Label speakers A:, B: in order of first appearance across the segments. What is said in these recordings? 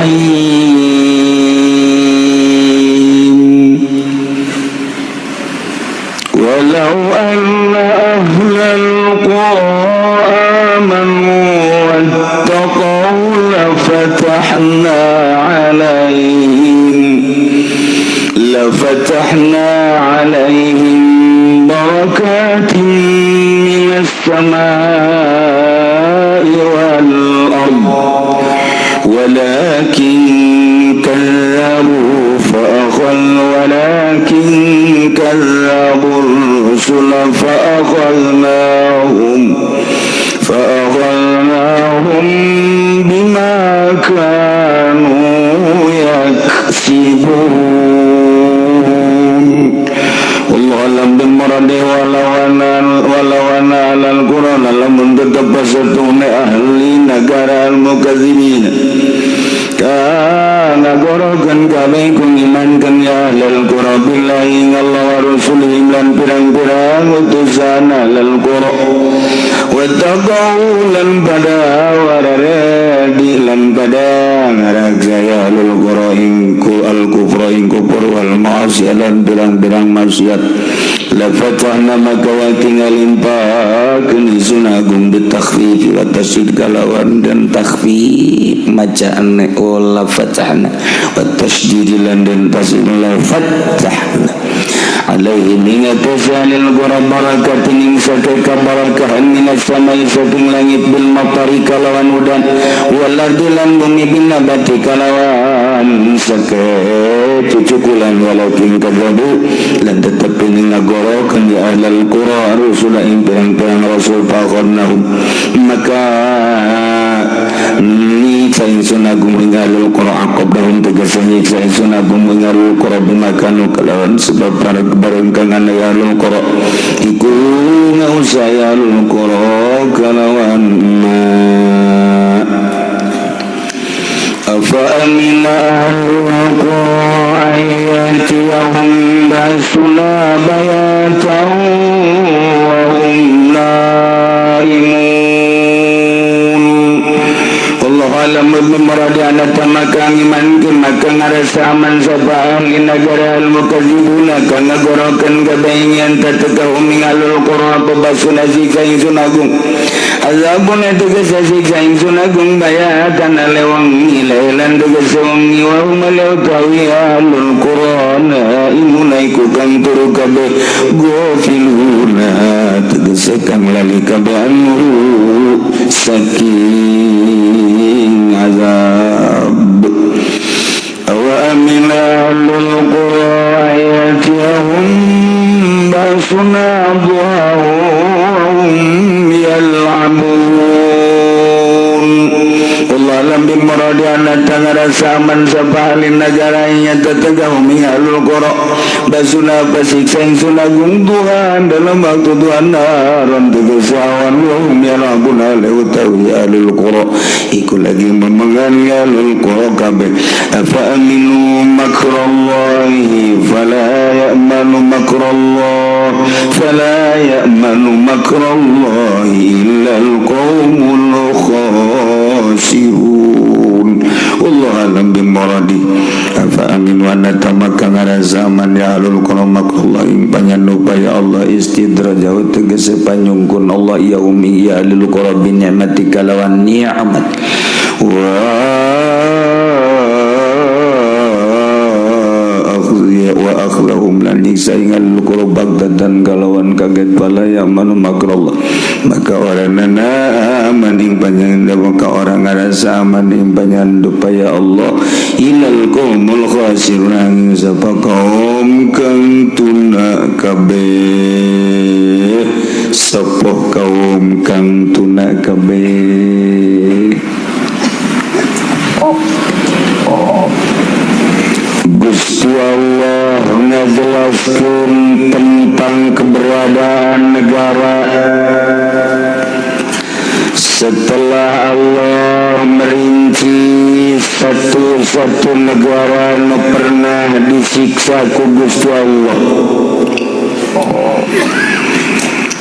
A: الرحيم. ولو أن أهل القرى آمنوا واتقوا لفتحنا عليهم بركات من السماء والأرض، ولكن كذبوا الرسل فأخذناهم بما كانوا يكسبون. والله أعلم بمراده. ولو أن أهل القرى lamun tetep satune ahli negara المكذبين kang ngagorokeun kabeh ku ngimankeun ya أهل القرى بالله Allah ورسله lan pirang-pirang utusan أهل القرى واتقوا lan pada wararedi lan pada ngaraksa ya أهل القرى ing الكفر ing kufur والمعاصي lan pirang-pirang maksiat، لفتحنا maka wakti ngalimpakeun ingsun agung بالتخفيف والتشديد kalawan dan takhfif macaan oh لفتحنا والتشديد lan dan tasydid لفتحنا عليهم ing atase أهل القرى بركات ing sake kabarakahan من السماء saking langit بالمطر kalawan udan، والأرض lan bumi بالنبات kalawan sake cucukulan، ولكن كذبوا lan tetep ing ngagorokeun ya أهل القرى الرسل ing pirang-pirang rasul، فأخذناهم maka nyiksa ingsun agung ing أهل القرى عاقبناهم tegese nyiksa ingsun agung ing أهل القرى بما كانوا kalawan sebab bareng kang ana ya أهل القرى iku ngausa ya أهل القرى kalawan ma. أفأمن أهل القرى أن يأتيهم بأسنا بياتا وهم نائمون؟ والله أعلم بمراده. Anata maka ngimankeun maka ngarasa aman sapa ahli nagara المكذبون kang ngagorokeun kabeh yen tatekahum ing أهل القرى apa بأسنا siksa ingsun agung عذابنا tegese siksa ingsun agung بياتا lewengi ليلا tegese wengi وهم utawi أهل القرى نائمون iku kang turu kabeh غافلون tegese kang lali kabeh عنه saking azab. أوأمن أهل القرى أن يأتيهم بأسنا ضحى وهم يلعبون؟ والله أعلم بمراده. Anata ngarasa aman sapa ahli nagara nya tategahum ing أهل القرى بأسنا pasiksa ingsun agung ضحى dalam waktu duha نهارا tegese awan وهم يلعبون utawi أهل القرى iku lagi memengan أهل القرى kabeh. أفأمنوا مكر الله فلا يأمن مكر الله فلا يأمن مكر الله إلا القوم الخاسرون. والله أعلم بمراده. أفأمنوا anata maka ngarasa aman ya أهل القرى مكر الله ing panyanupa ya Allah استدراجه tegese panyungkun Allah إياهم ya أهل القرى بالنعمة kalawan ni'mat وأخذهم lan nyiksa ing أهل القرى بغتة kalawan kaget. فلا يأمن مكر الله maka orang nana aman ing panjenengan maka orang ngarasa aman ing panyandupa ya Allah إلا القوم الخاسرون sapa kaum kang tuna kabeh sapa kaum kang tuna kabeh. Oh. Gusti Allah ngajelaskeun tentang keberadaan negara setelah Allah merinci satu-satu negara nu pernah disiksa ku Gusti Allah,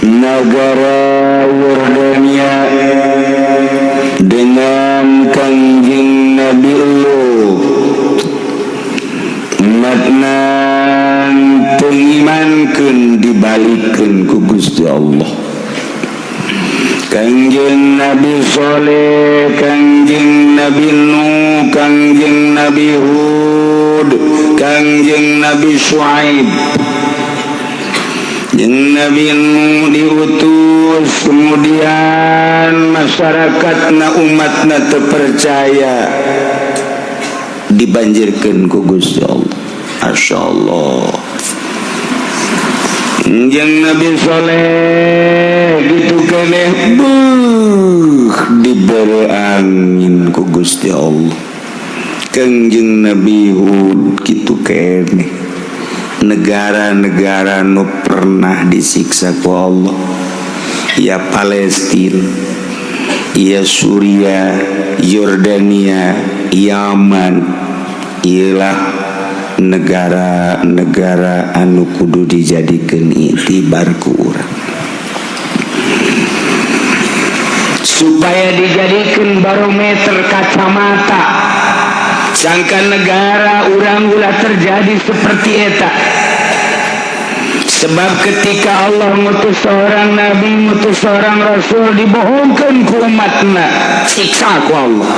A: negara Yordania dengan Kangjeng Nabi Lut. Dibalikeun ku Gusti Allah. Kangjeng Nabi Soleh, Kangjeng Nabi Nuh, Kangjeng Nabi Hud, Kangjeng Nabi Shu'aib. Jeung Nabi Nuh diutus, kemudian masyarakat na, umatna terpercaya, dibanjirkan ku Gusti Allah. Masya Allah. Jeung Nabi Soleh gitu keneh, buh, diberi angin ku Gusti Allah. Kangjeng Nabi Hud gitu keneh. Negara-negara nu pernah disiksa ku Allah ya, Palestina ya, Suriah, Yordania, Yaman, ialah negara-negara anu kudu dijadikan iktibar ku urang supaya dijadikan barometer, kacamata, sangka negara urang ulah terjadi seperti eta. Sebab ketika Allah ngutus seorang nabi, ngutus seorang rasul, dibohongkan ku umatna, siksa ku Allah.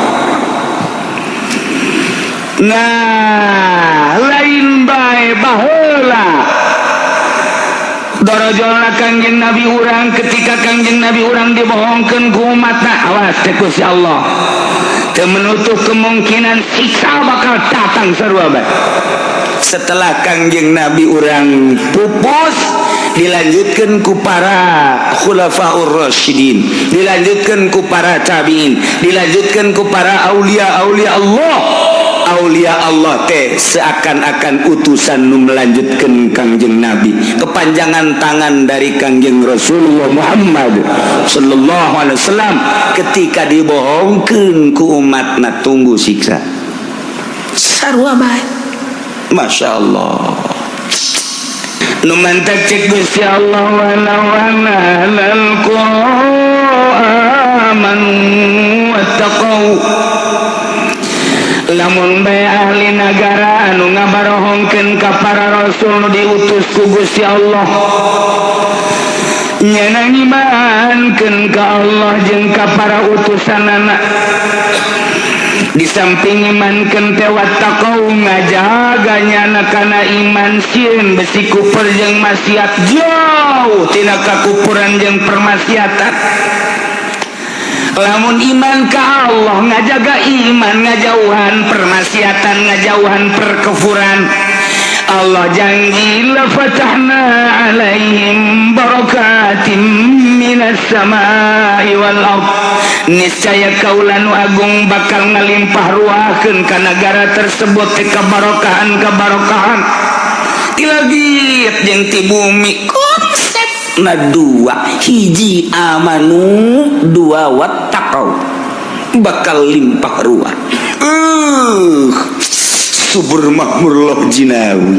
A: Nah, lain bae baheula dorojolna Kangjeng Nabi urang. Ketika Kangjeng Nabi urang dibohongkeun ku umatna, awas teh ku si Allah, teu menutup kemungkinan siksa bakal datang sarua bae. Setelah Kangjeng Nabi urang pupus, dilanjutkan ku para khulafaur rasyidin, dilanjutkan ku para tabiin, dilanjutkan ku para aulia aulia Allah. Aulia Allah teh seakan-akan utusan nu melanjutkan Kangjeng Nabi, kepanjangan tangan dari Kangjeng Rasulullah Muhammad sallallahu alaihi wasallam. Ketika dibohongkeun ku umatna, tunggu siksa sarua bae. Masya Allah. Nu mantak cek Gusti Allah, walau anna ahlal qura amanu wattaqau, lamun bae ahli negara anu ngabarohongkeun ka para rasul nu diutus ku Gusti Allah, nyana ngimankeun ka Allah jeung ka para utusanana, di samping imankeun teh, wattaqau, ngajaga nyana kana iman, sieun besi kufur jeung maksiat, jauh tina kakufuran jeung permaksiatan. Lamun iman ka Allah, ngajaga iman, ngajauhan permaksiatan, ngajauhan perkufuran, Allah janji, la fatahna alaihim barakatim minas samai wal ard, niscaya kaula nu agung bakal ngalimpah ruahkeun ka negara tersebut teh kabarokahan, kabarokahan ti langit jeung ti bumi. Konsep na dua: hiji amanu, dua wattaqau, bakal limpah ruah. Subur makmur loh jinawi.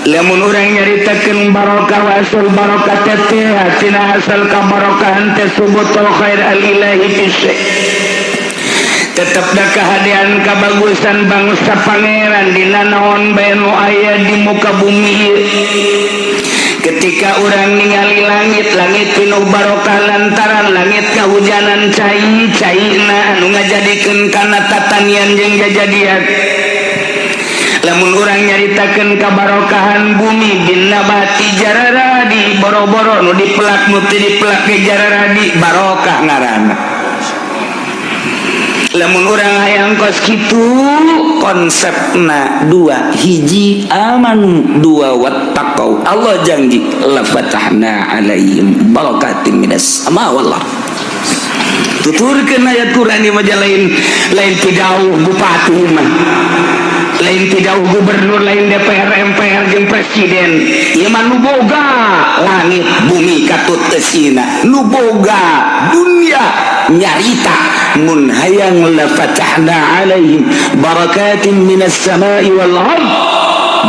A: Lamun urang nyaritakeun barokah, wasul barokah teh, tina asal kabarokahan teh subutul khair al ilahi fi syai', tetep da kehadiran kabagusan bangsa pangeran dina naon bae nu aya di muka bumi ieu. Ketika urang ningali langit, langit pinuh barokah lantaran langit kahujanan cai, caina anu ngajadikeun kana tatanian jeung jajadian. Lamun urang nyaritakeun kabarokahan bumi, bin nabati jararadi, boro-boro nu dipelak, nu teu dipelak ge jararadi, barokah ngaranna. Lamun urang hayang kos kitu, konsepna dua: hiji amanu, dua wattaqau. Allah janji, la fatahna alaihim barakatim minas sama wal ardh. Tuturkeun ayat Quran di majalah lain, lain tidak bupati mah, lain tidak gubernur, lain DPR, MPR jeung presiden. Ieu mah nu boga langit bumi katut eusina, nu boga dunia nyarita, mun hayang la fatahna alaihim barakatin minas samai wal ard,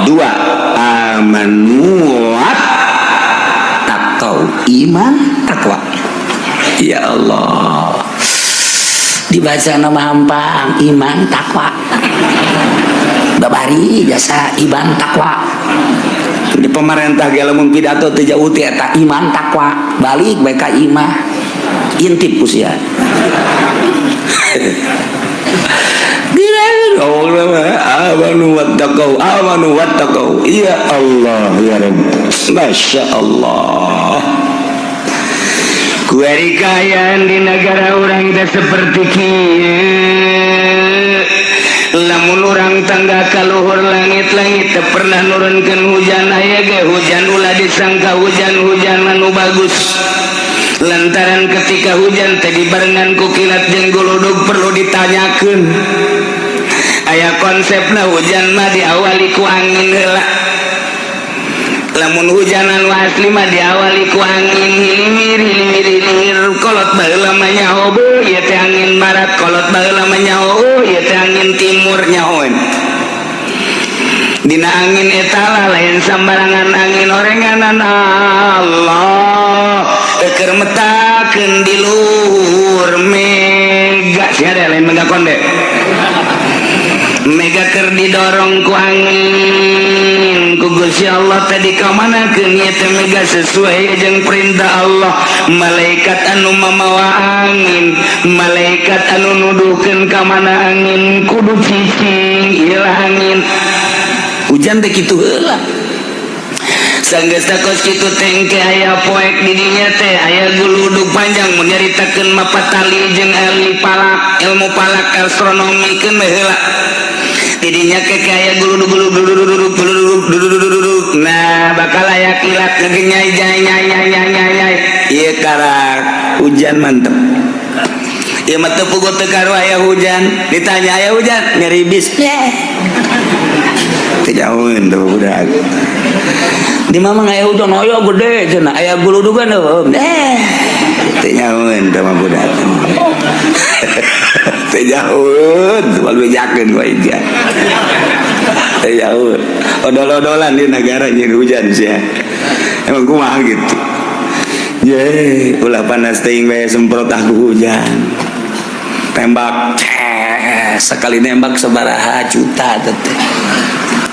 A: dua: amanu wattaqau, iman, takwa. Ya Allah, dibaca nama hampang, iman takwa, babari jasa iman takwa. Di Pemerintah ge lamun pidato teu jauh ti eta iman takwa, balik bae ka imah, intip ku sia. Amanu wattaqau, amanu wattaqau. Ya Allah, ya Rabb, Masya Allah. Kuari kaayaan di negara urang teh seperti kieu. Lamun urang tangga ka luhur langit-langit teu pernah nurunkeun hujan, aya ge hujan ulah disangka hujan-hujan anu bagus, lantaran ketika hujan teh dibarengan ku kilat jeung guludug. Perlu ditanyakeun, aya konsepna hujan mah diawali ku angin heula. Lamun hujan anu asli mah diawali ku angin hilimir hilimir hilimir. Kolot baheula mah nyaho, beuh, ieu teh angin barat. Kolot baheula mah nyaho, oh, ieu teh angin timur. Nyahoeun dina angin eta lah, lain sambarangan angin, orenganan Allah keur metakeun di luhur mega. Sia ada lain mega konde, mega keur didorong ku angin ku Gusti Allah. Tadi kamanakeun ieu teh mega sesuai jeung perintah Allah. Malaikat anu mamawa angin, malaikat anu nuduhkeun ka mana angin kudu cicing, ieu angin hujan teh kitu heula. Sanggeus kos kitu tengke aya poek di dinya teh aya guludug panjang. Mun nyaritakeun mapa tali jeung ahli falak, ilmu falak, astronomi keun we heula. Didinya ke aya guludug guludug guludug guludug guludug. Nah, bakal aya kilat ngegenyai nyai nyai nyai nyai nyai nyai. Ieu karak hujan mantep. Ieu mah teu puguh teu karu aya hujan. Ditanya aya hujan, ngeribis. Teu jauheun tuh budak. Di mama aya hujan, aya gede cenah, aya guludugan eueuh. Eh, teu nyahoeun teh mah budak. Teu nyahoeun, moal bejakeun ku aing sia. Teu nyahoeun. Odol-odolan di negara nyeun hujan sia. Emang kumaha gitu. Ye, ulah panas teuing bae, semprot aku hujan. Tembak, sekali nembak sabaraha juta teh.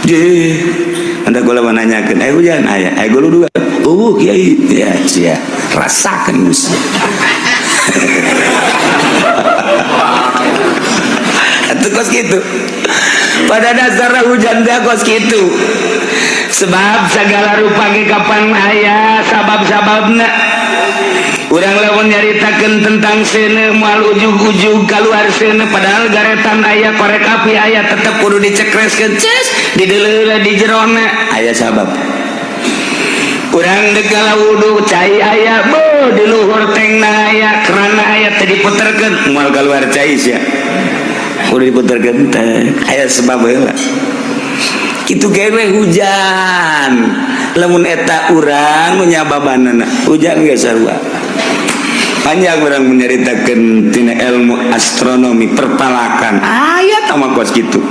A: Ye, anda gua menanyakan, eh, hujan aya, eh, guludugan. Oh, kiai, ya sia, rasakan geus. Itu kos gitu. Pada dasarnya hujan teh kos gitu. Sebab segala rupa ge kapan aya sabab-sababna. Urang lamun nyaritakeun tentang seuneu, moal ujug-ujug keluar seuneu, padahal garetan aya, korek api aya, tetep kudu dicekreskeun, ces dideuleu di jerona aya sabab. Urang dek wudu, cai aya, beuh, di luhur tengna aya kerana, aya teh diputerkeun moal keluar cai sia. Kudu diputerkeun teh aya sebab heula. Kitu ge hujan, lamun eta urang nu nyababanana hujan geus sarua. Panjang urang menyaritakeun tina ilmu astronomi, perpalakan aya tama kos kitu.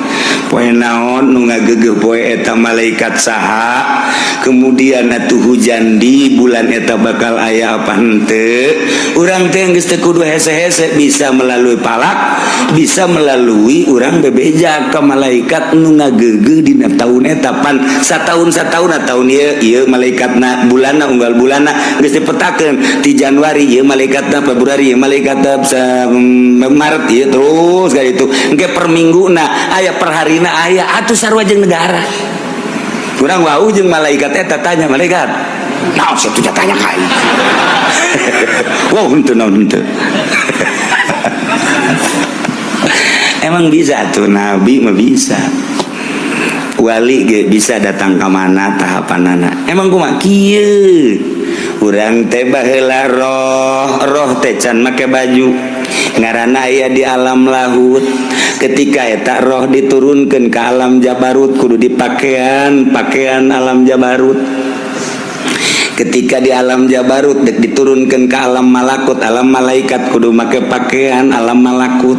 A: Poe naon nu ngagegeuh poe eta, malaikat saha, kemudian atuh hujan di bulan eta bakal aya apa henteu. Urang teh geus teu kudu hese-hese, bisa melalui palak, bisa melalui urang bebeja ka malaikat nu ngagegeuh dina tahun eta. Pan sataun sataun, tahun ieu ieu malaikatna, bulanna, unggal bulanna geus dipetakeun. Di Januari ieu malaikatna, Februari ieu malaikatna, Maret ieu, terus kayak itu. Engke per mingguna aya, per harina aya, atuh sarua jeung negara. Urang wau jeung malaikat eta, tanya malaikat naon sih tuh, tanya ka aing. Wow, henteu naon henteu. Emang bisa tuh, nabi mah bisa, wali ge bisa datang ke mana tahapanana. Emang kumaha kieu, urang teh baheula roh, roh teh can make baju, ngaranna aya di alam lahut. Ketika eta roh diturunkan ke alam jabarut, kudu dipakean pakaian alam jabarut. Ketika di alam jabarut dek diturunkan ke alam malakut, alam malaikat, kudu make pakaian alam malakut.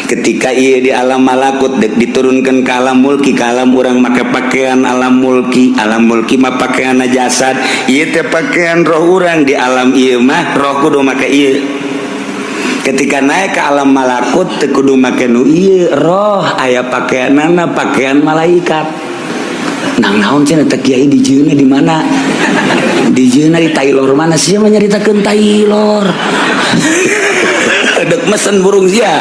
A: Ketika ia di alam malakut dek diturunkan ke alam mulki, ke alam urang, make pakaian alam mulki. Alam mulki mah pakaian jasad, ieu teh pakaian roh urang. Di alam ieu mah roh kudu make ieu. Ketika naik ke alam malakut teu kudu make nu ieu, roh aya pakaianana pakaian malaikat. Nang naon cenah teh kiai dijieunna di mana? Dijieunna di Taylor mana sia mah nyaritakeun Taylor. Dek mesen burung sia.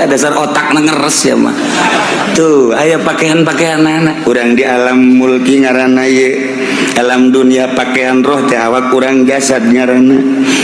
A: Dasar otak ngeres ya mah. Tuh, aya pakaian-pakaian anak. Urang di alam mulki ngaranna ieu. Alam dunia pakaian roh teh awak urang jasad ngaranna.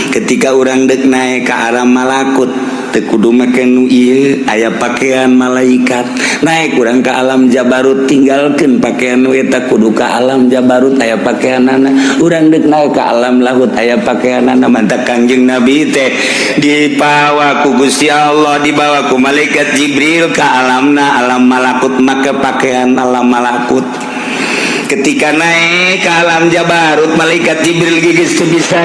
A: Ketika urang dek naik ke arah malakut teu kudu make nu ieu, aya pakaian malaikat. Naik urang ke alam jabarut, tinggalkeun pakaian nu eta, kudu ka alam jabarut aya pakaianana. Urang dek naik ke alam lahut aya pakaianana. Mantak Kangjeng Nabi teh dipawa ku Gusti Allah, dibawa ku malaikat Jibril ke alamna alam malakut, make pakaian alam malakut. Ketika naik ke alam jabarut, malaikat Jibril geus teu bisa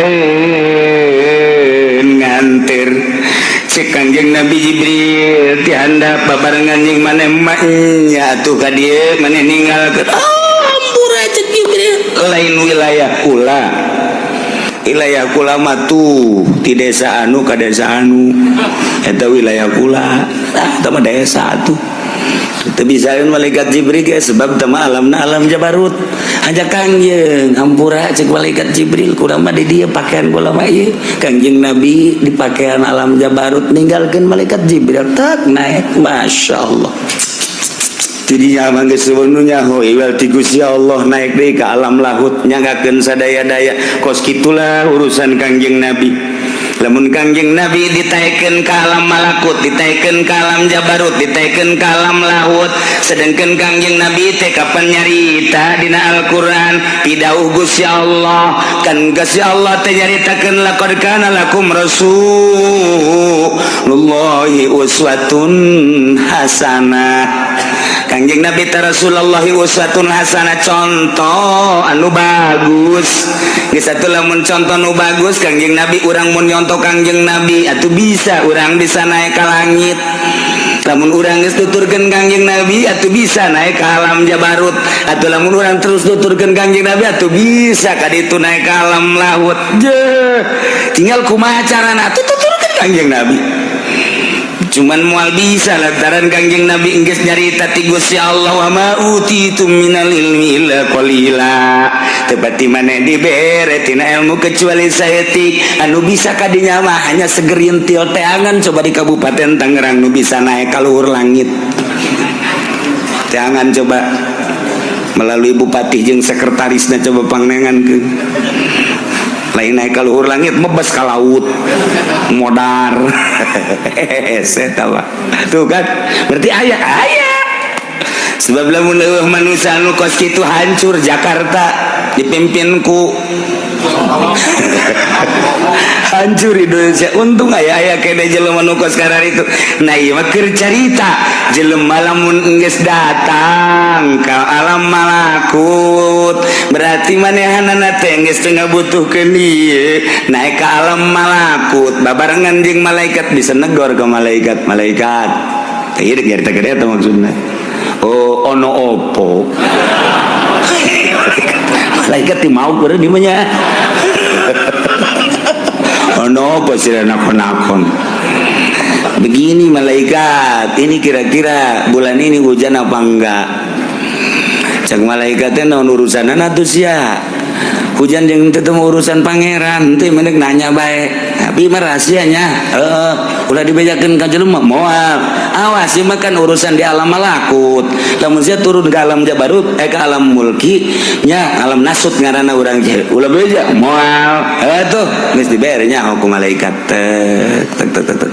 A: nganter. Cek Kangjeng Nabi Jibril ti handap babarengan jeung maneh mah nya atuh ka dieu maneh ninggalkeun. Oh, ampura, cek Jibril, lain wilayah kula. Wilayah kula mah tuh ti desa anu ka desa anu, eta wilayah kula. Ah, eta mah desa tuh. Teu bisaeun malaikat Jibril ge sebab teu mah alamna alam jabarut. Hanya Kangjeng, hampura, cek malaikat Jibril, kula mah di dieu pakaian kula mah ieu. Kangjeng Nabi di pakaian alam jabarut ninggalkeun malaikat Jibril tak naik, Masya Allah. Jadi nyaman geus nu nyaho iwal ti Gusti Allah naik deui ka alam lahut nyanggakeun sadaya-daya. Kos kitulah urusan Kangjeng Nabi. Lamun Kangjeng Nabi ditaikeun ka alam malakut, ditaikeun ka alam jabarut, ditaikeun ka alam lahut, sedangkan Kangjeng Nabi teh kapan nyarita dina Al-Qur'an pidauh Gusti Allah kan. Gusti Allah teh nyaritakeun laqad kana lakum rasulullahi uswatun hasanah. Kangjeng Nabi teh Rasulullah uswatun hasanah, contoh anu bagus. Geus atuh lamun contoh nu bagus Kangjeng Nabi, urang mun nyontoh Kangjeng Nabi atuh bisa urang bisa naik ka langit. Lamun urang geus tuturkeun Kangjeng Nabi atuh bisa naik ke alam jabarut. Atuh lamun urang terus tuturkeun Kangjeng Nabi atuh bisa ka ditu naik ke alam laut. Je tinggal kumaha carana atuh tuturkeun Kangjeng Nabi. Cuman mual bisa lantaran Kangjeng Nabi enggeus nyarita ti Gusti Allah wa ma utitum minal ilmi illa qalila, tepati maneh dibere tina ilmu kecuali saeutik. Anu bisa kadinya mah hanya segerintil teangan. Coba di Kabupaten Tangerang nu bisa naik ka luhur langit teangan, coba melalui bupati jeung sekretarisnya, coba pangneangan ke lain naik ke luhur langit, mebas ke laut modar. Saya tuh kan berarti aya aya sebab lamun leuweuh manusia anu kos kitu hancur Jakarta dipimpin ku, hancur Indonesia. Untung aya aya kene jelema nu kos itu. Nah, ieu mah keur carita jelema lamun geus datang ka alam malakut berarti manehanana teh geus teu ngabutuhkeun ieu. Naik ka alam malakut babarengan jeung malaikat, bisa negor ke malaikat. Malaikat teh ieu nyarita gede eta maksudna. Oh, ono opo? Malaikat ti mau keur di mah. Ono apa sih nakon-nakon? Begini malaikat, ini kira-kira bulan ini hujan apa enggak? Cek malaikatnya, naon urusan atuh sia? Hujan jeung teu urusan pangeran teh, mendek nanya bae. Tapi mah rahasianya, heeh, ulah dibejakeun ka jelema moal. Awas, ieu mah kan urusan di alam malakut. Lamun sia turun ke alam jabarut, eh, ke alam mulki nya, alam nasut ngaranna urang ge. Ulah beja moal. Eh, tuh geus dibere nya ku malaikat. Tek tek tek tek.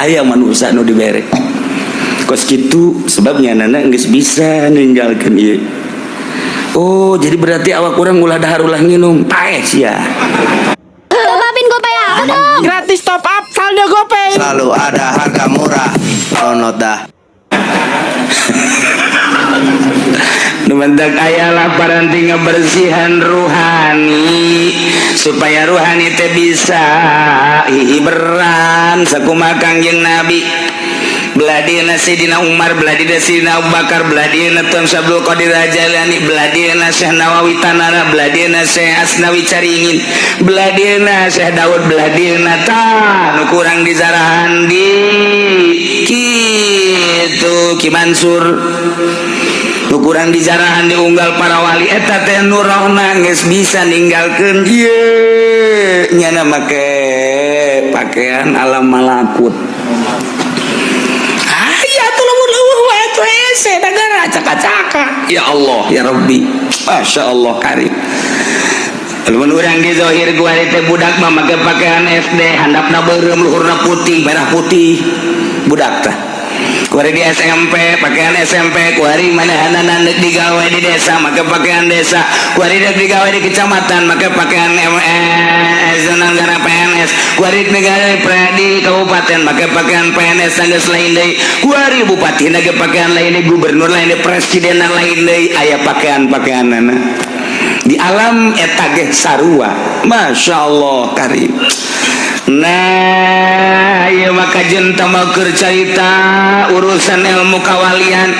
A: Aya manusia nu dibere kos kitu sebabnya nana geus bisa ninggalkeun ieu. Oh, jadi berarti awak urang ulah dahar, ulah nginum, paeh sia.
B: Top upin GoPay aku dong.
C: Gratis top up saldo GoPay.
D: Selalu ada harga murah. Download dah.
A: Nu mantak aya paranti ngebersihan ruhani supaya ruhani teh bisa hihiberan sakumaha Kangjeng Nabi. Beladina Sayyidina Umar, beladina Sayyidina Abu Bakar, beladina Tuan Syekh Abdul Qadir Jailani, beladina Syekh Nawawi Tanara, beladina Syekh Asnawi Caringin, beladina Syekh Daud, beladina tah nu kurang di Zarahandi kitu Ki Mansur. Nu kurang dijarahan diunggal para wali eta teh nu rohna geus bisa ninggalkeun ieu nyana make pakaian alam malakut. Aya atuh lamun eueuh wae atuh hese negara acak-acakan. Ya Allah ya Rabbi, Masya Allah karim. Lamun urang di zahir gua teh budak mah make pakaian SD, handapna beureum, luhurna putih, merah putih budak tah. Kuari di SMP pakaian SMP, kuari manehanana deuk digawe di desa make pakaian desa, kuari deuk digawe di kecamatan make pakaian MS negara PNS, kuari negara di kabupaten make pakaian PNS geus lain deui, kuari bupati ge pakaian lain deui, gubernur lain deui, presiden lain deui, aya pakaian-pakaianana di alam eta ge sarua. Masya Allah karim. Nah, ieu maka jeung keur carita urusan ilmu kawalian.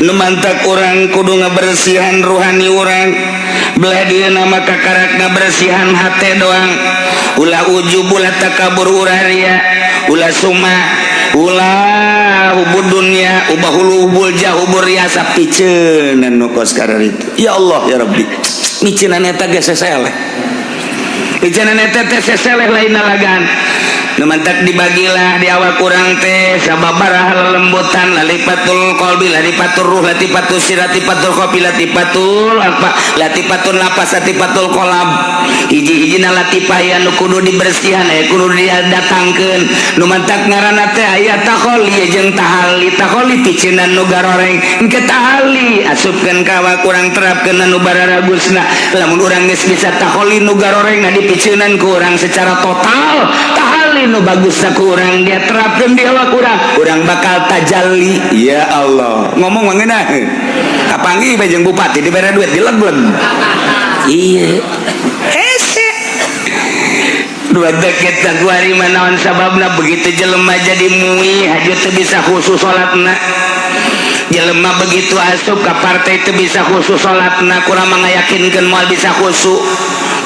A: Nu mantak urang kudu ngabersihan ruhani urang. Belah dieuna maka karak ngabersihan hate doang. Ulah ujub, ulah takabur, ulah ria, ulah suma, ulah hubud dunya, ubah hulu hubul jah hubur riasa piceunan nu kos itu. Ya Allah ya Rabbi. Miceunan eta ge seseleh. Piceunan eta teh seseleh lain nalagan. Nu mantak dibagilah di awal kurang teh sababaraha lelembutan, lalipatul qalbi, lalipatul ruh, latifatul sir, latifatul khofi, latifatul apa, latifatul napas, latifatul qalb. Hiji-hijina latifah aya nu kudu dibersihan, aya kudu didatangkeun. Nu mantak ngaranna teh aya takholi jeung tahalli. Takholi piceunan nu garoreng, engke tahalli asupkeun ka awak urang, terapkeun nu bararagusna. Lamun urang geus bisa takholi nu garoreng na dipiceunan ku urang secara total, tahalli nu bagusna ku urang dia terapkeun di awak urang, urang bakal tajalli. Ya Allah, ngomong mah ngeunah kapanggih bae jeung bupati dibere duit dileg-leg. Iya hese dua deket kuari naon sababna begitu jelema jadi mui haju teu bisa khusus salatna, jelema begitu asup ka partai teu bisa khusus salatna, kurang mengayakinkeun moal bisa khusyuk,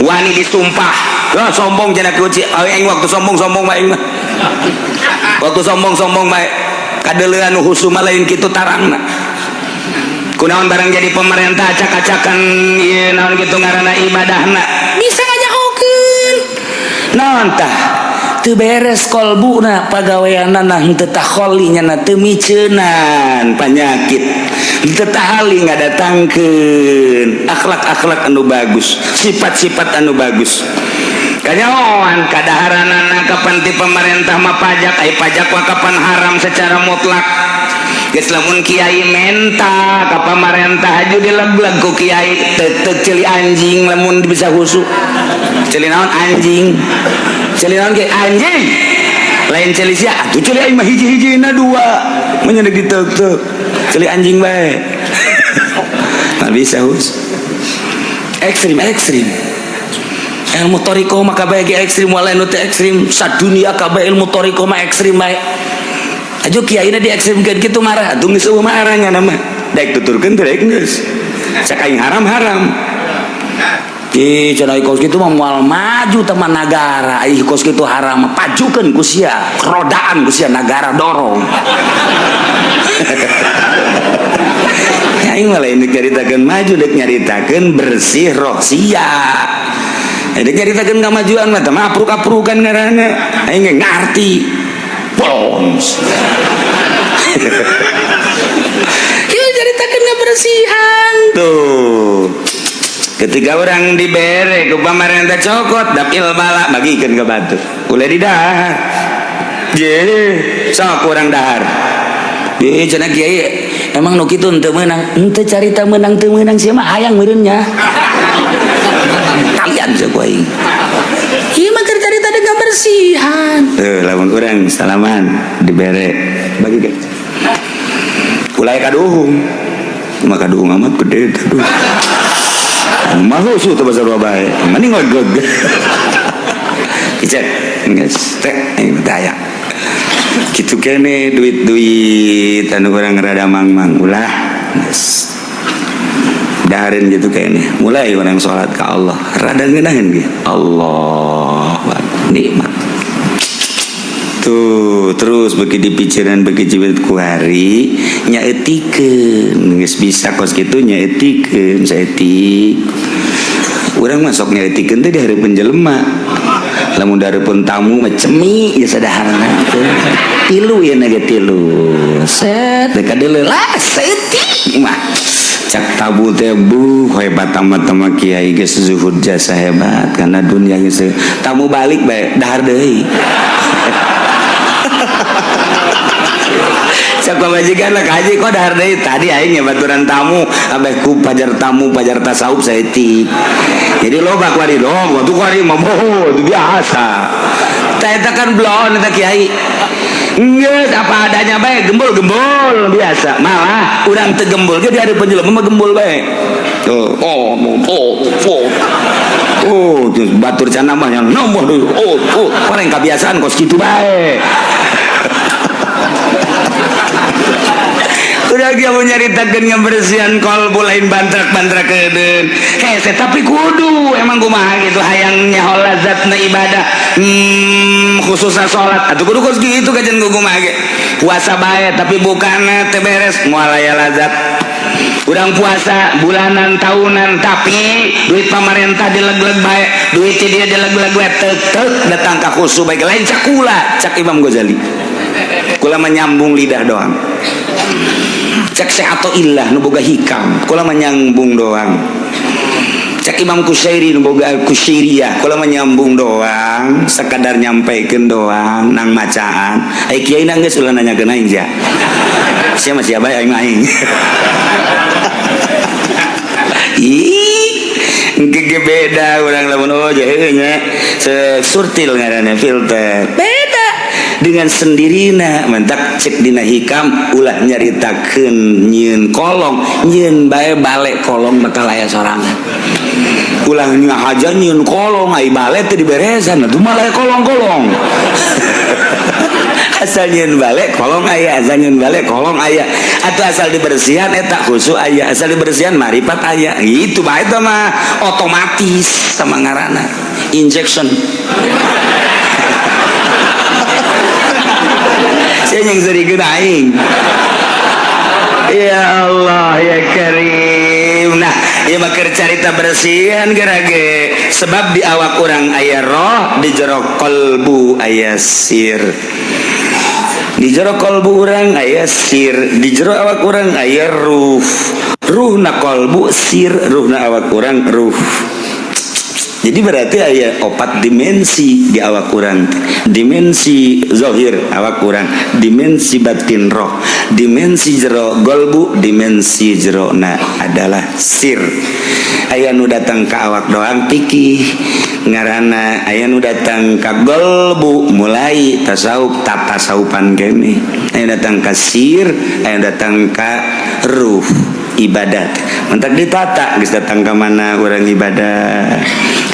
A: wani disumpah. Wah, sombong cenah kunci aing waktu sombong-sombong mah aing mah. Waktu sombong-sombong mah kadeuleuan nu khusyuk mah lain kitu tarangna. Kunaon barang jadi pemerintah acak-acakan ieu naon kitu ngaranna ibadahna bisa ngajahokeun. Naon tah? Teu beres kolbuna pagaweanana, henteu takholi nya teu miceunan penyakit. Henteu tahali ngadatangkeun akhlak-akhlak anu bagus, sifat-sifat anu bagus. Kanyahoan kadaharanana kapan ti pemerintah mah pajak, ai pajak mah kapan haram secara mutlak. Geus lamun kiai menta ka pamarentah aju dileg-leg ku kiai teu ceuli anjing lamun bisa khusyuk. Ceuli naon anjing? Ceuli naon ge anjing? Lain ceuli sia, atuh ceuli aing mah hiji-hijina dua. Mun diteuk-teuk. Ceuli anjing bae. Nah bisa hus. Ekstrim ekstrim. Ilmu toriko mah kabeh ge ekstrim, walain nu teu ekstrim sadunia kabeh ilmu toriko mah ekstrim bae. Aju kiaina di ekstrimkeun kitu marah, atuh geus eueuh marah nya mah. Daek tuturkeun teh daek geus. Cak aing haram-haram. Ih, cenah kos kitu mah moal maju teman nagara. Ih, kos kitu haram pajukeun ku sia, rodaan ku sia nagara dorong. Aing mah lain nyaritakeun maju, dek nyaritakeun bersih roh sia. Dek nyaritakeun kamajuan mah teh mah apruk-aprukan ngaranna. Aing ge ngarti. Boms. Ieu nyaritakeun kebersihan. Tuh. Ketika orang dibere ku pamarentah cokot dapil bala bagikeun ka batur. Ulah didahar. Je, sok urang dahar. Ih, cenah kiai emang nu kitu henteu meunang. Henteu carita meunang teu meunang sia mah hayang meureun nya. Kalian sih ku aing. Ieu mah keur carita dengan bersihan. Tuh, lamun urang salaman dibere bagikeun. Ulah kaduhung. Mah kaduhung amat gede teh. Mah husu teh bahasa bae. Mending ngegeg. Kicet, geus teh daya. Kitu kene duit-duit anu urang rada mang-mang ulah geus. Dahareun gitu kene. Mulai urang salat ka Allah, rada ngeunaheun ge. Allah nikmat. Tuh terus beki dipikiran, beki jibet kuari nyaeutikeun, geus bisa kos kitu nyaeutikeun saeutik. Urang masuk nyaeutikeun teh di hareupeun jelema, lamun di hareupeun tamu mah cemi ya sadaharna teh tilu ya ge tilu set teh kadeuleu lah saeutik mah. Cak tabu teh, bu, hebat tamat-tamat kiai geus zuhud jasa hebat karena dunia geus. Tamu balik bae dahar deui. Cak pamajikan lah, kaji kok dahar deui? Tadi aing baturan tamu abeh ku pajar tamu pajar tasawuf saeutik. Jadi loba kuari dong waktu kuari mah boho itu biasa. Tah eta kan blon eta kiai. Geus apa adanya bae, gembul-gembul biasa. Malah urang teu gembul ge di hareupeun jelema mah gembul bae. Tuh, oh, oh, oh. Oh, terus batur cana mah yang nomor deui. Oh, oh, paling kebiasaan kos kitu bae. Udah dia mau nyaritakeun ngabersihan kolbu lain bantrak-bantrak kedeun. Hese tapi kudu emang kumaha gitu hayang nyaho lazatna ibadah. Khususnya salat atuh kudu kos kitu kajian kumaha ge. Puasa bae tapi bukanna teu beres moal aya lazat. Urang puasa bulanan tahunan tapi duit pamarentah dileg-leg bae, duit dia dileg-leg bae tek-tek datang ka khusu bae lain cakula cak Imam Ghazali. Kula menyambung lidah doang. Cek Syekh Athaillah nu boga hikam, kula menyambung doang. Cek Imam Kusyairi nu boga Kusyairiyah, kula menyambung doang, sekadar nyampaikan doang nang macaan. Ai kiai nang geus ulah nanyakeun aing sia. Sia mah sia bae aing mah aing. Ih, engke beda urang lamun oh heuh nya. Surtil ngaranna filter. Beda dengan sendirina mentak cek dina hikam ulah nyaritakeun nyieun kolong, nyieun bae balik kolong bakal aya sorangan. Ulah ngahaja nyieun kolong ai bale teu diberesan atuh malah kolong-kolong. Asal nyieun bale kolong aya, asal nyieun bale kolong aya, atau asal dibersihan eta khusu aya, asal dibersihan marifat aya. Itu bae eta mah otomatis sama ngaranna injection. Saya yang serikeun aing. Ya Allah ya Karim. Nah, ieu mah keur carita bersihan gerage. Sebab di awak urang aya roh, di jero kolbu aya sir. Di jero kolbu urang aya sir, di jero awak urang aya ruh. Ruhna kolbu sir, ruhna awak urang ruh. Jadi berarti aya opat dimensi di awak urang. Dimensi zahir awak urang, dimensi batin roh, dimensi jero golbu, dimensi jero na adalah sir. Aya nu datang ka awak doang pikih ngaranna, aya nu datang ka golbu mulai tasawuf tatasawupan kene. Aya datang ka sir, aya datang ka ruh ibadat. Mentak ditata geus datang ka mana urang ibadah.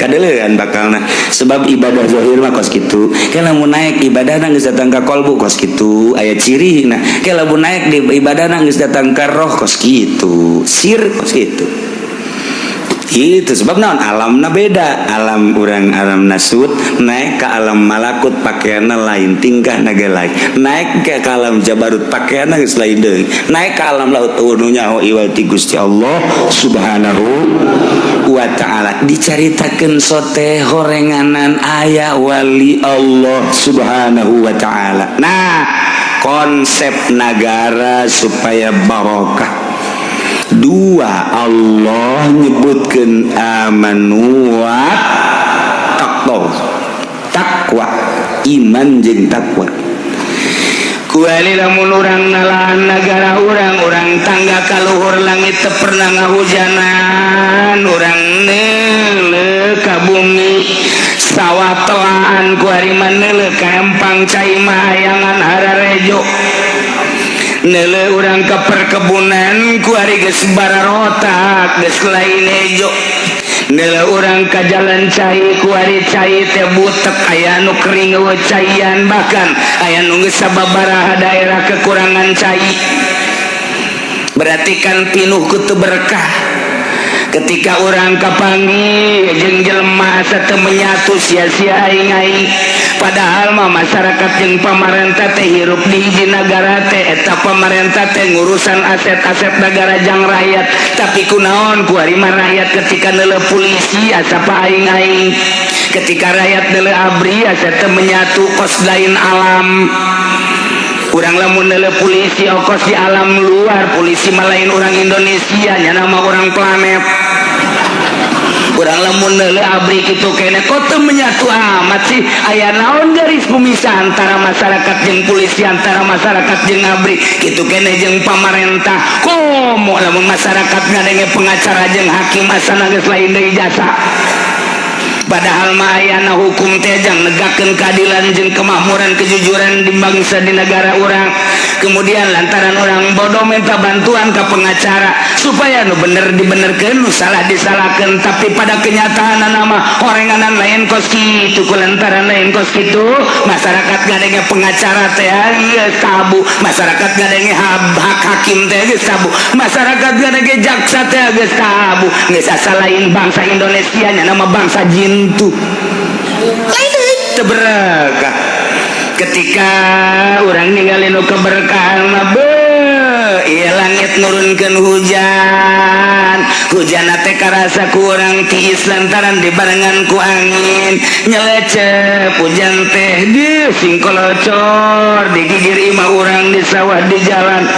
A: Kadeleuan bakalna sebab ibadah zahir mah kos kitu. Ke lamun naik ibadahna geus datang ka kolbu kos kitu, aya cirina. Ke lamun naik di ibadahna geus datang ka roh kos kitu, sir kos kitu. Itu sebab naon alamna beda, alam urang alam nasut naik ke alam malakut pakaianna lain, tingkah naga lain, naik ke alam jabarut pakaianna geus lain deui, naik ke alam laut eueuh nyaho iwal ti Gusti Allah Subhanahu wa ta'ala. Dicaritakeun sote horenganan aya wali Allah Subhanahu wa ta'ala. Nah, konsep nagara supaya barokah. Dua, Allah nyebutkan amanu wa taqwa. Takwa, iman jeung takwa. Kuali lamun urang nalahan nagara urang, urang tangga kaluhur langit teu pernah ngahujanan, urang neuleuh ka bumi sawah telaan kuari mah neuleuh ka empang cai mah hayangan hararejo. Neuleuh urang ka perkebunan kuari geus bararotak geus lain hejo. Neuleuh urang ka jalan cai kuari cai teh butek aya nu kering eueuh caian, bahkan aya nu geus sababaraha daerah kekurangan cai. Berarti kan pinuh ku teu berkah. Ketika orang kapanggih jeung jelema asa teu menyatu sia-sia aing-aing. Padahal mah masyarakat jeung pamarentah teh hirup di hiji nagara teh. Eta pamarentah teh ngurusan aset-aset negara jang rakyat, tapi kunaon kuari mah rakyat ketika neuleuh polisi asa aing-aing, ketika rakyat neuleuh ABRI asa teu menyatu, kos lain alam. Urang lamun neuleuh polisi okos di alam luar. Polisi mah lain orang Indonesia nya, nama orang planet. Urang lamun neuleuh ABRI kitu kene, kok teu menyatu amat sih? Aya naon garis pemisah antara masyarakat jeung polisi, antara masyarakat jeung ABRI, kitu kene jeung pamarentah? Komo lamun masyarakat ngadenge pengacara jeung hakim, asana geus lain deui jasa. Padahal mah ayana hukum teh jang negakeun keadilan jeung kemakmuran, kejujuran di bangsa, di negara urang. Kemudian lantaran orang bodoh, minta bantuan ke pengacara supaya nu bener dibenerkeun, nu salah disalahkeun. Tapi pada kenyataan nama orenganan lain kos kitu. Ku lantaran lain kos kitu, masyarakat ngadenge pengacara teh geus tabu, masyarakat ngadenge hak hakim teh geus tabu, masyarakat ngadenge jaksa teh geus tabu, geus asa lain bangsa Indonesia nya, nama bangsa jintu lain teu berkah. Ketika orang ninggalin nu keberkahan mah, iya, langit nurunkan hujan. Hujan teh karasa kurang tiis lantaran dibarengan ku angin nyelecep. Hujan teh di singkolocor di gigir imah urang, di sawah, di jalan.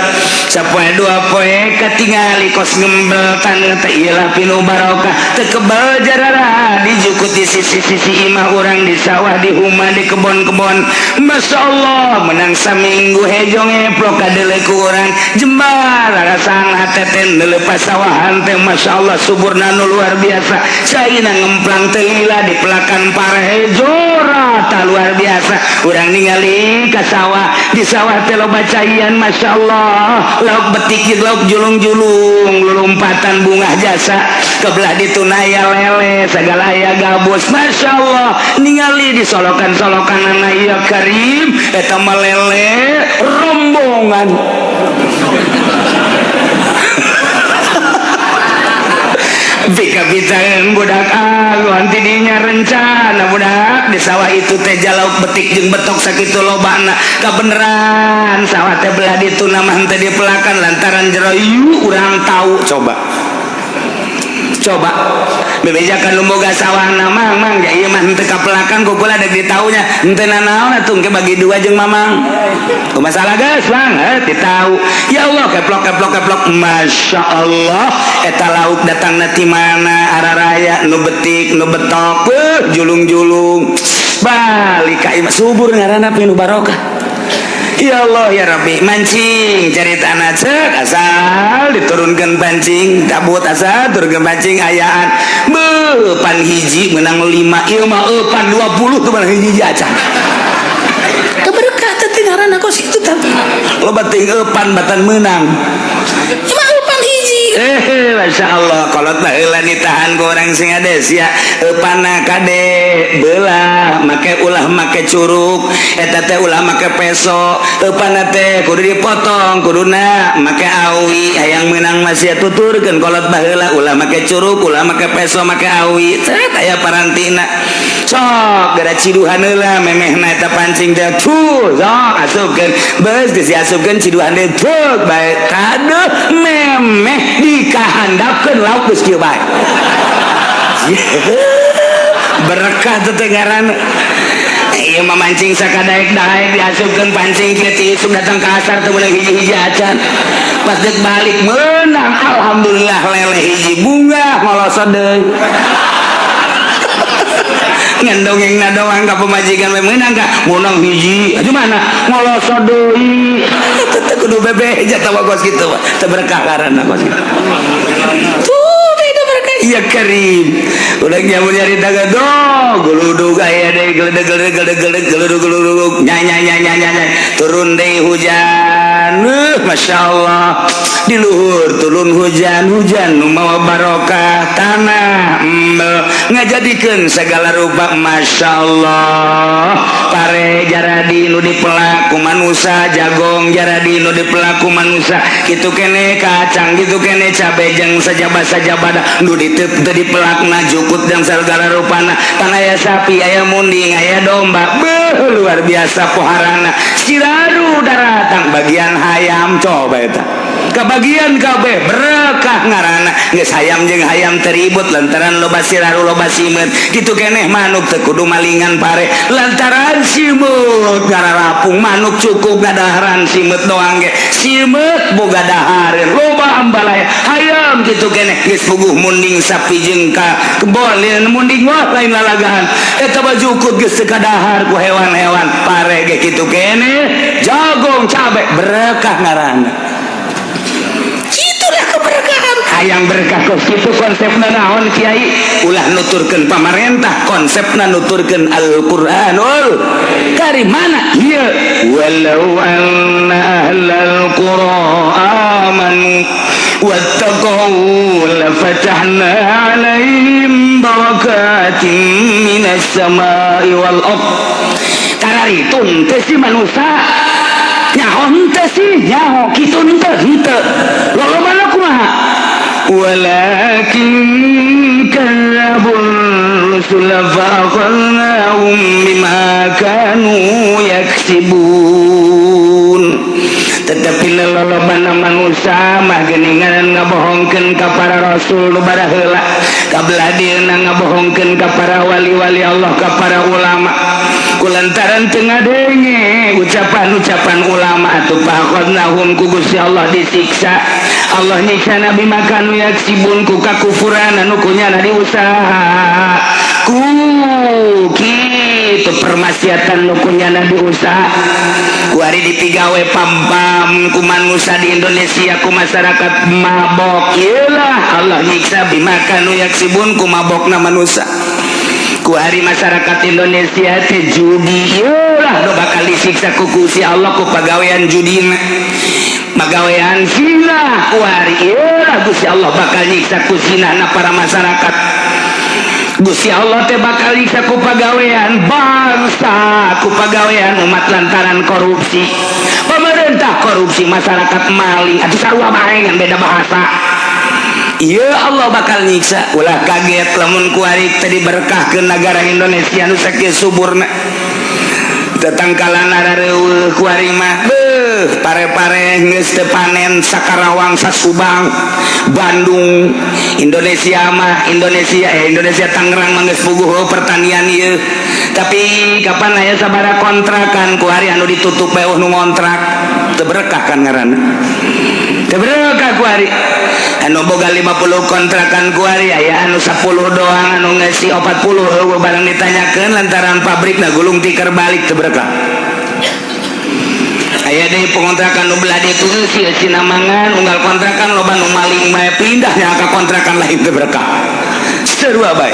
A: Sapoe dua poe katingali kos ngembel taneuh teh. Iyalah, pinuh barokah, teu kebal jarara dijukut di sisi-sisi imah urang, di sawah, di rumah, di kebon-kebon. Masya Allah, menang saminggu hejo ngeplok kadeuleu ku urang jembar. Rasaan hate teh neuleuh pasawahan teh, Masya Allah, suburna nu luar biasa. Caina ngemplang teu lila, dipelakan para hejo rata, luar biasa. Urang ningali ka sawah, di sawah teh loba caian. Masya Allah, lauk betik jeung lauk julung-julung lulumpatan, bungah jasa. Kebelah dituna aya lele, segala aya gabus. Masya Allah, ningali di solokan-solokan, ya karim, eta mah lele rombongan. Pika-picaeun budak agon tidinya rencana budak di sawah itu teh jalauk betik jeung betok sakitu lobana. Kabeneran sawah teh belah ditu mah teh dipelakan lantaran jero urang tahu. Coba coba bebejakan lu boga sawah nama mang ya, ieu mah henteu kapelakan ku kula, dek ditaunya henteu nanaon atuh, engke bagi dua jeung mamang. Kumaha salah geus bang eh ditau. Ya Allah, keplok keplok keplok. Masya Allah, eta lauk datangna ti mana araraya, nu betik, nu betok, beuh, julung-julung balik ka imah. Subur ngaranna, pinuh barokah. Ya Allah ya Rabbi, mancing caritana cek asal diturunkan pancing cabut, asal turunkan pancing ayaan. Beuh, pan hiji menang lima, ieu mah pan 20 tuh menang hiji acan. Teu berkah teh ngaranna kos kitu teh. Loba teuing eupan batan menang. Cuma eupan hiji. Eh, Masya Allah, kolot baheula ditahan ku orang sing ades ya. Eupanna kade belah, make ulah make curug, eta teh ulah make peso. Eupanna teh kudu dipotong, kuduna make awi. Hayang menang masih tuturkeun kolot baheula, ulah make curug, ulah make peso, make awi. Cet aya parantina. Sok gara ciduhan heula memehna eta pancing teh. Tuh, sok asupkeun. Beus geus diasupkeun, ciduhan deui tuh bae. Kadeuh memeh dikahandapkeun lauk geus kieu bae. Berkah teh teh ngaranna. Ieu mah mancing sakadaek-daek, diasupkeun pancing kieu, ti isuk datang ka asar teu meunang hiji-hiji acan. Pas dek balik menang, alhamdulillah, lele hiji, bunga ngolosot deui. Ngan dongeng na doang ka pemajikan we, meunang ka meunang hiji. Aduh, mana ngolosot deui. Teu kudu bebeja tawa kos kitu mah. Teu berkah ngaranna kos kitu. Tuh beda berkah. Ya karim. Udah nyamun nyari dagang dong, geludug aya deui, geledeg geledeg geledeg geledeg geludug geludug, nya nya nya nya nya, turun deui hujan. Masya Allah, di luhur turun hujan, hujan nu mawa barokah, tanah embel ngajadikeun segala rupa. Masya Allah, pare jaradi nu dipelak ku manusa, jagong jaradi nu dipelak ku manusa, kitu kene kacang, kitu kene cabe jeung sajaba-sajabada nu diteup teu dipelakna, jukut jeung segala rupana. Pan aya sapi, aya munding, aya domba. Beuh. Luar biasa poharana siraru daratang bagian hayam. Coba eta kebagian kabeh, berkah ngaranna. Geus hayam jeung hayam teribut lantaran loba siraru, loba simeut. Kitu keneh manuk, teu kudu malingan pare lantaran simeut ngararapung. Manuk cukup ngadaharan simeut doang ge, simeut boga dahareun loba ambalaya. Hayam kitu keneh, geus puguh munding sapi jeung ka kebon lain munding, wah, lain lalagahan eta bajukut, geus teu kadahar ku hewan-hewan. Pare ge kitu keneh, jagung, cabe, berkah ngaranna. Itulah keberkahan. Hayang berkah kos kitu konsepna naon, Kiai? Ulah nuturkeun pamarentah, konsepna nuturkeun Al-Qur'anul Karim. Mana ieu? Walau anna ahlal qura amanu wattaqau lafatahna alaihim barakatin minas samai wal ard. Kararitung teh si manusia, nyaho henteu sih? Nyaho. Kitu henteu? Henteu. Lolobana kumaha? Walakin kadzdzabur rusula fa'akhadnahum bima kanu yaksibun. Tetapi lolobana manusia mah geuningan ngabohongkeun ka para rasul nu baraheula, kabelah dieuna ngabohongkeun ka para wali-wali Allah, ka para ulama. Kulantaran teu ngadenge ucapan-ucapan ulama atuh, fa'akhadnahum, ku Gusti Allah disiksa. Allah nyiksa bima kanu yaksibun, ku kakufuran anu kunyana diusaha, ku kitu permaksiatan nu kunyana diusaha. Ku ari dipigawe pam-pam ku manusia di Indonesia, ku masyarakat mabok. Iyalah, Allah nyiksa bima kanu yaksibun, ku mabokna manusia. Ku hari masyarakat Indonesia teh judi, iyalah, nu bakal disiksa ku Gusti Allah ku pagawean judina, pagawean zina. Ku hari iyalah, Gusti Allah bakal nyiksa ku zinana para masyarakat. Gusti Allah teh bakal nyiksa ku pagawean bangsa, ku pagawean umat lantaran korupsi. Pemerintah korupsi, masyarakat maling, atuh sarua bae, ngan beda bahasa. Iya, Allah bakal nyiksa. Ulah kaget lamun kuari tadi berkah ke negara Indonesia nu sakieu suburna. Tetangkalan arareueuh kuari mah, beuh, pare-pare geus teu panen Sakarawang, Sasubang, Bandung, Indonesia mah, Indonesia, eh, Indonesia Tangerang mah geus puguh pertanian ieu. Tapi kapan aya sabaraha kontrakan kuari anu ditutup bae, nu ngontrak? Teu berkah kan ngaranna, teu berkah. Kuari anu boga 50 kontrakan, kuari aya anu 10 doang, anu ngeusi 40 euweuh barang ditanyakeun lantaran pabrikna gulung tikar balik. Teu berkah. Aya deui pengontrakan nu belah ditu eusi eusi mangan unggal kontrakan, loba nu maling bae, pindah nya ka kontrakan lain. Teu berkah, sarua bae.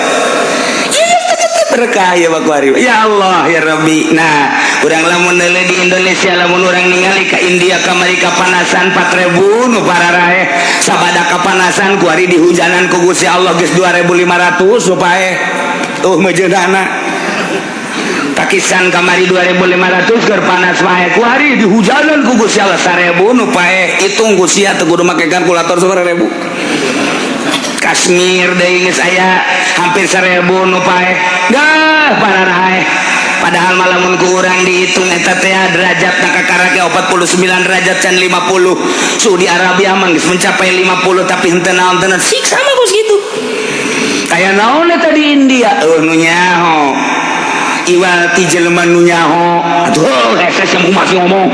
A: Berkah ya kuari. Ya Allah, ya Rabbi. Nah, urang lamun neuleuh di Indonesia, lamun urang ningali ka India kamari kapanasan 4000 nu pararaeh sabada kapanasan, kuari dihujanan ku Gusti Allah geus 2500 nu paeh tuh mejeunana. Pakistan kamari 2500 keur panas wae, kuari dihujanan ku Gusti Allah 1000 nu paeh. Hitung Gusti teu kudu make kalkulator, 1000. Kashmir deui geus aya hampir 1000 nu paeh dah pararaeh. Padahal malamun ku urang dihitung eta teh derajat na kakara ge 49 derajat can 50. Saudi Arabia mah geus mencapai 50, tapi henteu naon teu siksa mah kos kitu. Aya naon eta di India? Eueuh nu nyaho, iwal ti jelema nu nyaho atuh hese masih ngomong.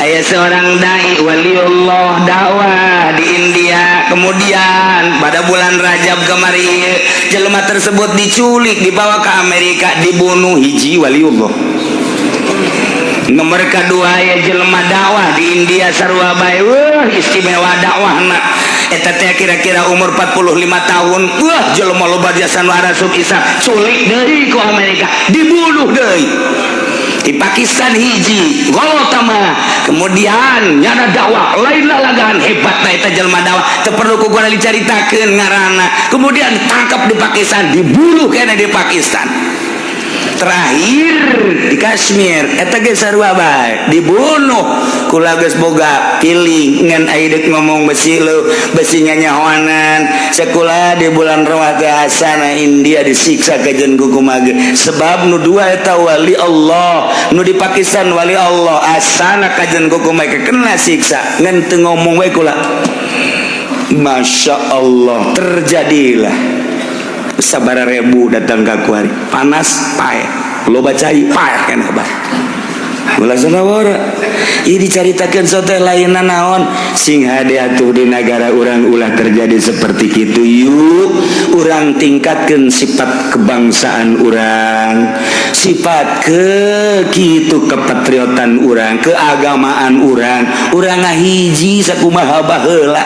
A: Aya seorang dai waliullah dakwah di India. Kemudian pada bulan Rajab kemarin jelema tersebut diculik, dibawa ke Amerika, dibunuh. Hiji waliullah. Nomor kedua ya jelema dakwah di India sarua bae, wah, istimewa dakwahna. Eta teh kira-kira umur 45 tahun. Wah, jelema loba jasa nu arasup Islam, culik deui ku Amerika, dibunuh deui. Di Pakistan hiji golotama, kemudian nyana dakwah lain lalagan, hebat. Nah, eta jelema dakwah teu perlu ku gua dicaritakeun ngaranna. Kemudian tangkap di Pakistan, dibunuh kena di Pakistan. Terakhir di Kashmir eta ge sarua bae, dibunuh. Kula geus boga piling ngan aya deuk ngomong besi lu besi nyanyahoanan. Sekolah di bulan Rawah teh asana India disiksa kajen ku kumaha sebab nu dua eta wali Allah, nu di Pakistan wali Allah, asana kajen ku kumaha kena siksa ngan teu ngomong we kula. Masya Allah, terjadilah sabara ribu datang ke kuari, panas paeh, loba cai paeh keneh bah. Ulah sanawara. Ieu dicaritakeun sote lainna naon, sing hade atuh di nagara urang ulah terjadi seperti kitu. Yuk urang tingkatkeun sifat kebangsaan urang, sifat ke kitu kepatriotan urang, keagamaan urang. Urang ngahiji sakumaha baheula,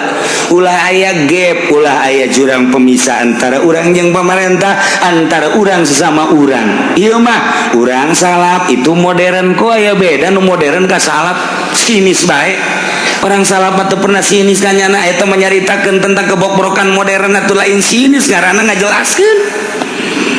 A: ulah aya gap, ulah aya jurang pemisah antara urang jeung pemerintah, antara urang sesama urang. Ieu mah urang salaf itu modern, kok aya beda nu modern ka salaf? Sinis bae orang salaf mah teu pernah sinis ka nyana. Eta menyaritakeun tentang kebokbrokan modern atuh lain sinis, ngaranna ngajelaskeun.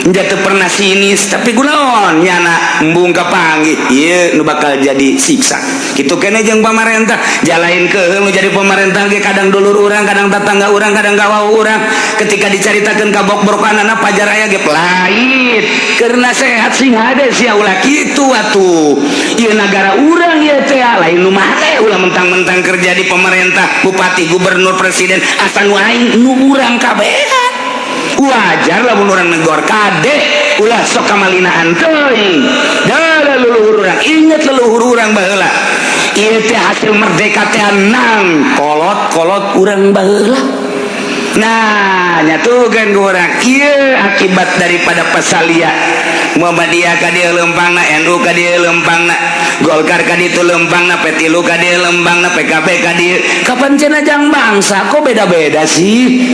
A: Dia teu pernah sinis, tapi kunaon nyana embung kapanggih ieu nu bakal jadi siksa kitu kene jeung pamarentah. Jalain ke nu jadi pemerintah ge kadang dulur urang, kadang tetangga urang, kadang gawau urang. Ketika dicaritakeun kabokbrokanana pajar aya ge pelait karena sehat, sing hade sia, ulah kitu atuh. Ieu nagara urang ieu teh, lain nu mate. Ulah mentang-mentang kerja di pemerintah, bupati, gubernur, presiden, asa nu aing nu urang kabehan. Wajar lah mun urang negor, kade ulah sok kamalinaan teuing da leluhur urang. Inget leluhur urang baheula, ieu teh hasil merdeka teh nang kolot-kolot urang baheula. Nah, nyatukan ke urang ieu akibat daripada pasalia Muhammadiyah ka dieu lempangna, NU ka dieu lempangna, Golkar ka ditu lempangna, P3 ka dieu lempangna, PKB ka dieu. Kapan cenah jang bangsa, kok beda-beda sih?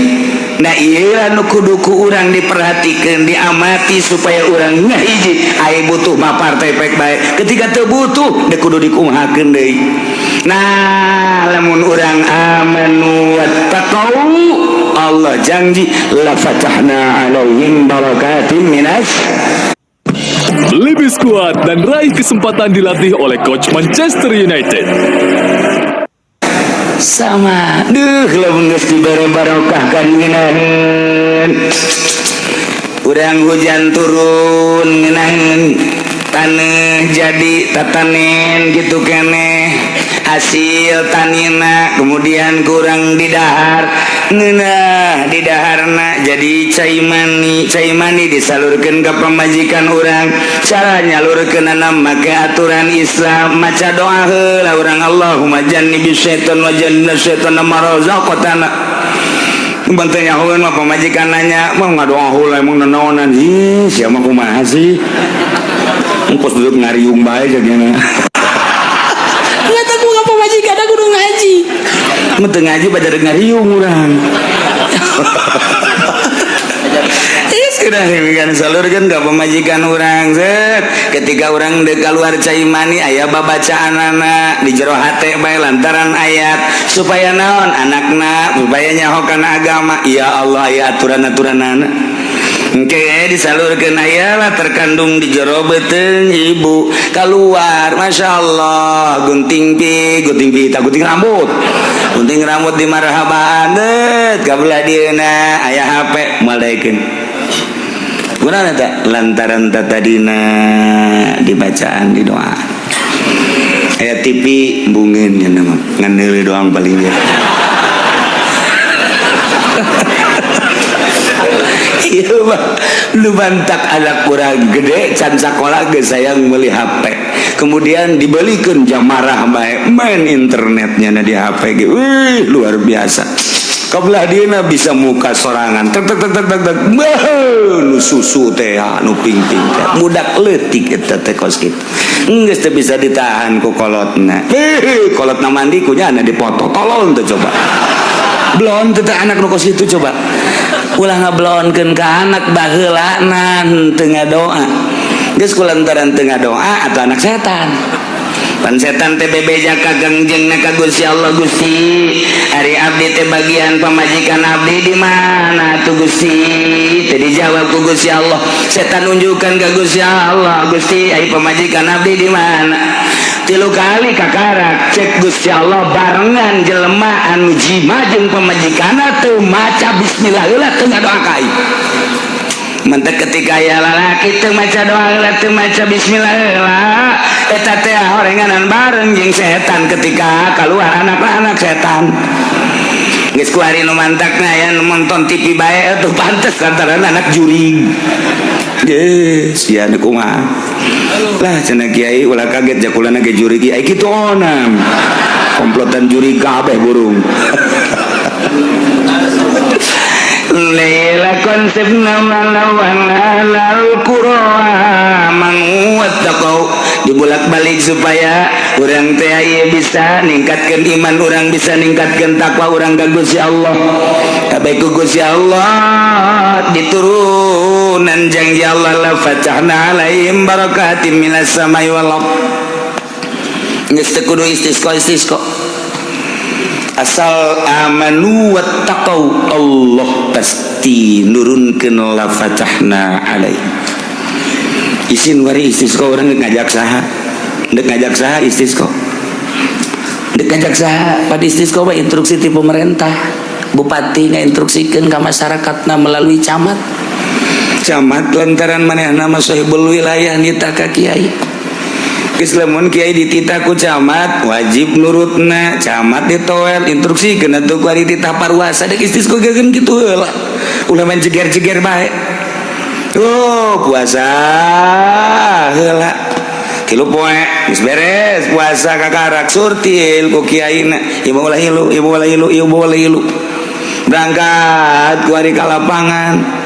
A: Nah, iya, nu kudu ku urang diperhatikan, diamati supaya urang ngahiji. Aya butuh mah partai pek bae, ketika teu butuh deh kudu dikumahakeun deui. Nah, lamun urang amanu wattaqau, Allah janji la fatahna alaihim barakatin minas
E: Lebih skuad dan raih kesempatan dilatih oleh coach Manchester United.
A: Sama duh, lamun geus dibere barokah kan ngeunaheun urang, hujan turun ngeunaheun, taneuh jadi tatanen gitu keneh hasil tanina. Kemudian kurang didahar ngeunah, didaharna jadi cai mani, cai mani disalurkeun ke pamajikan urang. Cara nyalurkeunana make aturan Islam, maca doa heula urang, Allahumma jannibis syaitan wa jannibna syaitan ma razaqtana. Banteng nyahoeun mah pamajikan nanya mah ngadoa heula, emang nanaonan? Ih, sia mah kumaha sih? Engkos duduk ngariung bae jadinya.
C: Nggak tahu gua pamajikan aku kudu ngaji.
A: Mun teu ngaji pada ngariung urang. Ih, sudah kan salurkeun ka pamajikan urang, set. Ketika urang deuk keluar cai mani aya babacaanana di jero hate bae lantaran ayat supaya naon anakna supaya nyaho kana agama. Ya Allah, aya aturan-aturanana. Engke disalurkeun aya lah terkandung di jero beuteung ibu keluar, Masya Allah, gunting pi gunting pita, gunting rambut, gunting rambut di marhabaan det kabelah dieuna aya HP moal daekeun. Kunaon eta? Lantaran tadina dibacaan di doa. Aya TV embungeun nya mah ngan neuleuh doang paling ge. Iya mah lu bantak anak kurang gede can sakola geus sayang meuli HP, kemudian dibelikan jam marah bae main internetnya na di HP ge. Wih, luar biasa. Kabelah dieuna bisa muka sorangan tek tek tek tek tek tek. Beuh, nu susu teh nu ping-ping teh budak leutik eta teh kos kitu geus teu bisa ditahan ku kolotna. Heuh, kolotna mandi ku nyana dipoto, tolol teh. Coba belon teh anak nu kos kitu, coba ulah ngablonkeun ka anak. Baheulana teu ngadoa, geus kulantaran teu ngadoa atau anak setan. Pan setan teh bebeja ka gangjengna ka Gusti Allah, "Gusti, ari abdi teh bagian pamajikan abdi di mana tuh, Gusti?" Teh dijawab ku Gusti Allah. Setan nunjukkan ka Gusti Allah, "Gusti, ari pamajikan abdi di mana?" Tilu kali kakarak cek Gusti Allah barengan jelema anu jima jeung pamajikanna teu maca bismillah heula, teu ngadoa ka aing. Mentek ketika ya lalaki teu maca doa heula, teu maca bismillah heula, eta teh horenganan bareng jeung setan. Ketika keluar anak-anak setan, geus kuari nu mantakna aya nu nonton TV bae tuh, pantes lantaran anak jurig. Yes, ya nu kumaha lah cenah kiai, ulah kaget jakulana ge jurig ai kitu, onam komplotan jurig kabeh burung. Lela konsep nama lawan alal qura amanu wattaqau dibulak-balik supaya urang teh ieu bisa ningkatkeun iman urang, bisa ningkatkeun takwa urang ka Gusti Allah. Kabeh ku Gusti Allah diturunan janji Allah, la fatahna alaihim barakatim minas samai wal ard. Geus teu kudu istisqa istisqa, asal amanu wattaqau, Allah pasti nurunkeun la fatahna alaih. Isin wari istisqa urang ngajak saha? Ndek ngajak saha istisqa?
C: Ndek ngajak saha pada istisqa mah? Instruksi ti pemerintah, bupati ngainstruksikeun ka masyarakatna melalui camat.
A: Camat lantaran manehna mah sahibul wilayah, nitah ka kiai. Geus lamun kiai dititah ku camat, wajib nurutna. Camat ditoel instruksi kena tuh kuari titah parwasa dek istisqa geun kitu heula, ulah main jeger-jeger bae. Oh, puasa heula 3 poe geus beres puasa, kakarak surtil ku kiaina, ieu ulah hilu, ieu ulah hilu, ieu ulah hilu. Berangkat kuari ka lapangan.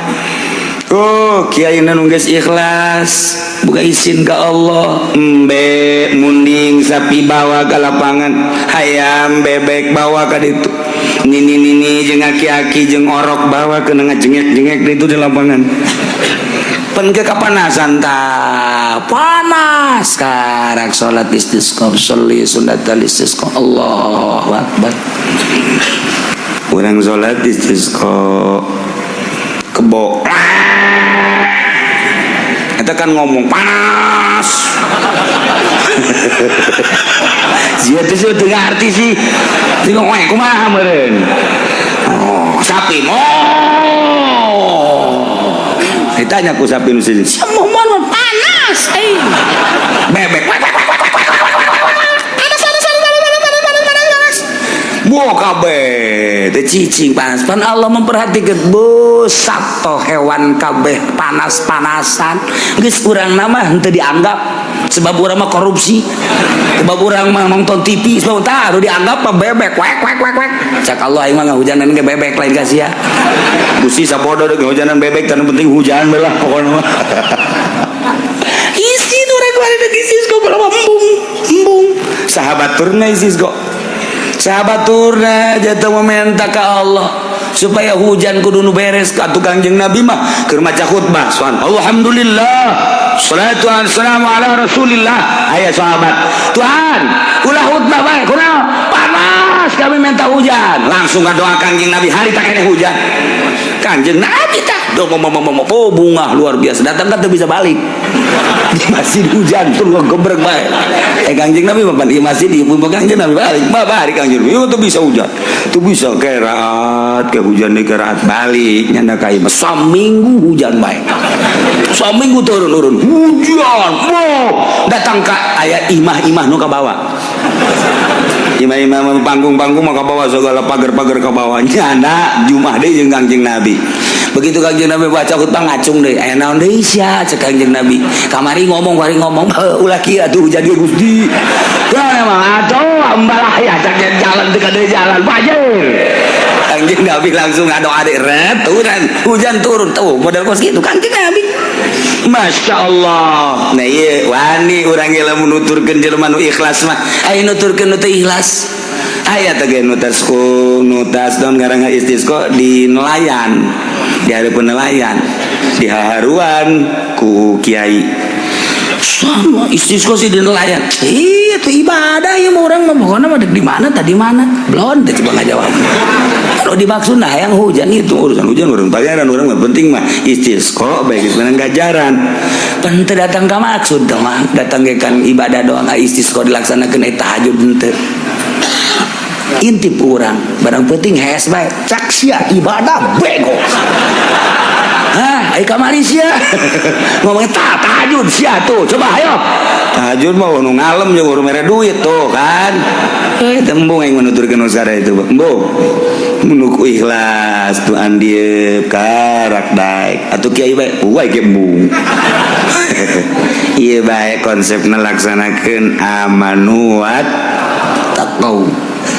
A: Oh, kiai nu geus ikhlas buka izin ke Allah, embe munding sapi bawa ke lapangan, hayam bebek bawa ke ditu, nini nini jeung aki-aki jeung orok bawa ke ngajengek-jengek itu di lapangan. Pen ke kapanasan ta
C: panas, sekarang sholat istisqa, sholli sunat istisqa, Allahu akbar.
A: Urang sholat istisqa, kebo itu kan ngomong panas. Sia teh sih teu ngarti sih. Sih ngomong kumaha meureun. Oh, sapi mo. Ditanya ku sapi nu sini.
C: Semua panas eh.
A: Bebek.
C: Panas panas panas panas panas panas panas panas.
A: Buah kabeh teh cicing
C: panas pan. Allah memperhatikan busat toh hewan kabeh panas-panasan. Geus urang nama henteu dianggap sebab urang mah korupsi, sebab urang mah nonton TV, sebab tah nu dianggap mah bebek wek wek wek wek. Cak Allah, aing mah ngahujanan ge bebek lain ka sia.
A: Gusti sapodo deuk hujanan bebek, tan penting hujan bae lah pokona mah.
C: Isi nu rek bari deuk isi kok berapa embung embung.
A: Sahabat turna isis kok, sahabat turna jatuh meminta ke Allah supaya hujan kudu nu beres. Atuh Kangjeng Nabi mah keur maca khutbah soan, alhamdulillah, salatu wassalamu ala rasulillah. Aya sahabat, Tuhan, ulah khutbah bae, kunaon? Panas, kami minta hujan. Langsung ngadoa Kangjeng Nabi, hari tak kene hujan. Kangjeng Nabi tah do oh, bunga luar biasa datang kan teu bisa balik di masjid, hujan tuh gebrek bae. Eh, Kangjeng Nabi mah di masjid di Kangjeng Nabi balik mah balik. Kangjeng Nabi tuh bisa hujan tuh bisa kerat ke hujan di kerat balik nyanda kai mah
C: saminggu hujan bae, saminggu turun-turun
A: hujan. Wow, datang ka aya imah-imah nu ka bawah, imah-imah panggung-panggung mah ka bawah, segala pagar-pagar ka bawah. Nyanda jumah deui jeung Kangjeng Nabi.
C: Begitu Kangjeng Nabi baca khutbah, ngacung deui, aya naon deui sia? Cek Kangjeng Nabi, kamari ngomong, kamari ngomong.
A: Ulah kieu atuh hujan ge Gusti. Wah, emang atuh ambalah ya cak jalan teu kade jalan banjir. Kangjeng Nabi langsung ngadoa deui, ret turun hujan, turun tuh model kos gitu Kangjeng Nabi. Masya Allah. Nah iya, wani urang ge lamun nuturkeun jelema nu ikhlas mah.
C: Aya nuturkeun nu teu ikhlas.
A: Aya teh ge nutas ku nutas don garang istisqa di nelayan, di hareupeun nelayan, di haharuan ku kiai.
C: Sama istisqa sih di nelayan. Iya, itu ibadah ya mau orang mah, pokoknya mah di mana tadi mana. Belum teh coba ngajawab. Kalau dimaksud nah yang hujan itu urusan hujan, urang pangeran, urang mah penting mah istisqa baik itu menang gajaran. Pan teu datang ka maksud teh mah, datang ge kan ibadah doang, istisqa dilaksanakeun, tahajud henteu. Intip urang, barang penting hees bae. Cak sia ibadah bego. Hah, ai kamari sia. Ngomongnya tak tahajud sia tuh. Coba ayo. Tahajud mah nu ngalem jeung urang mere duit tuh kan. Eh, tembung aing menuturkeun usara itu. Embung. Nu ku ikhlas tuh andieuk karak daek. Atuh kiai bae, wae ge embung. Ieu bae konsepna laksanakeun amanu wattaqau.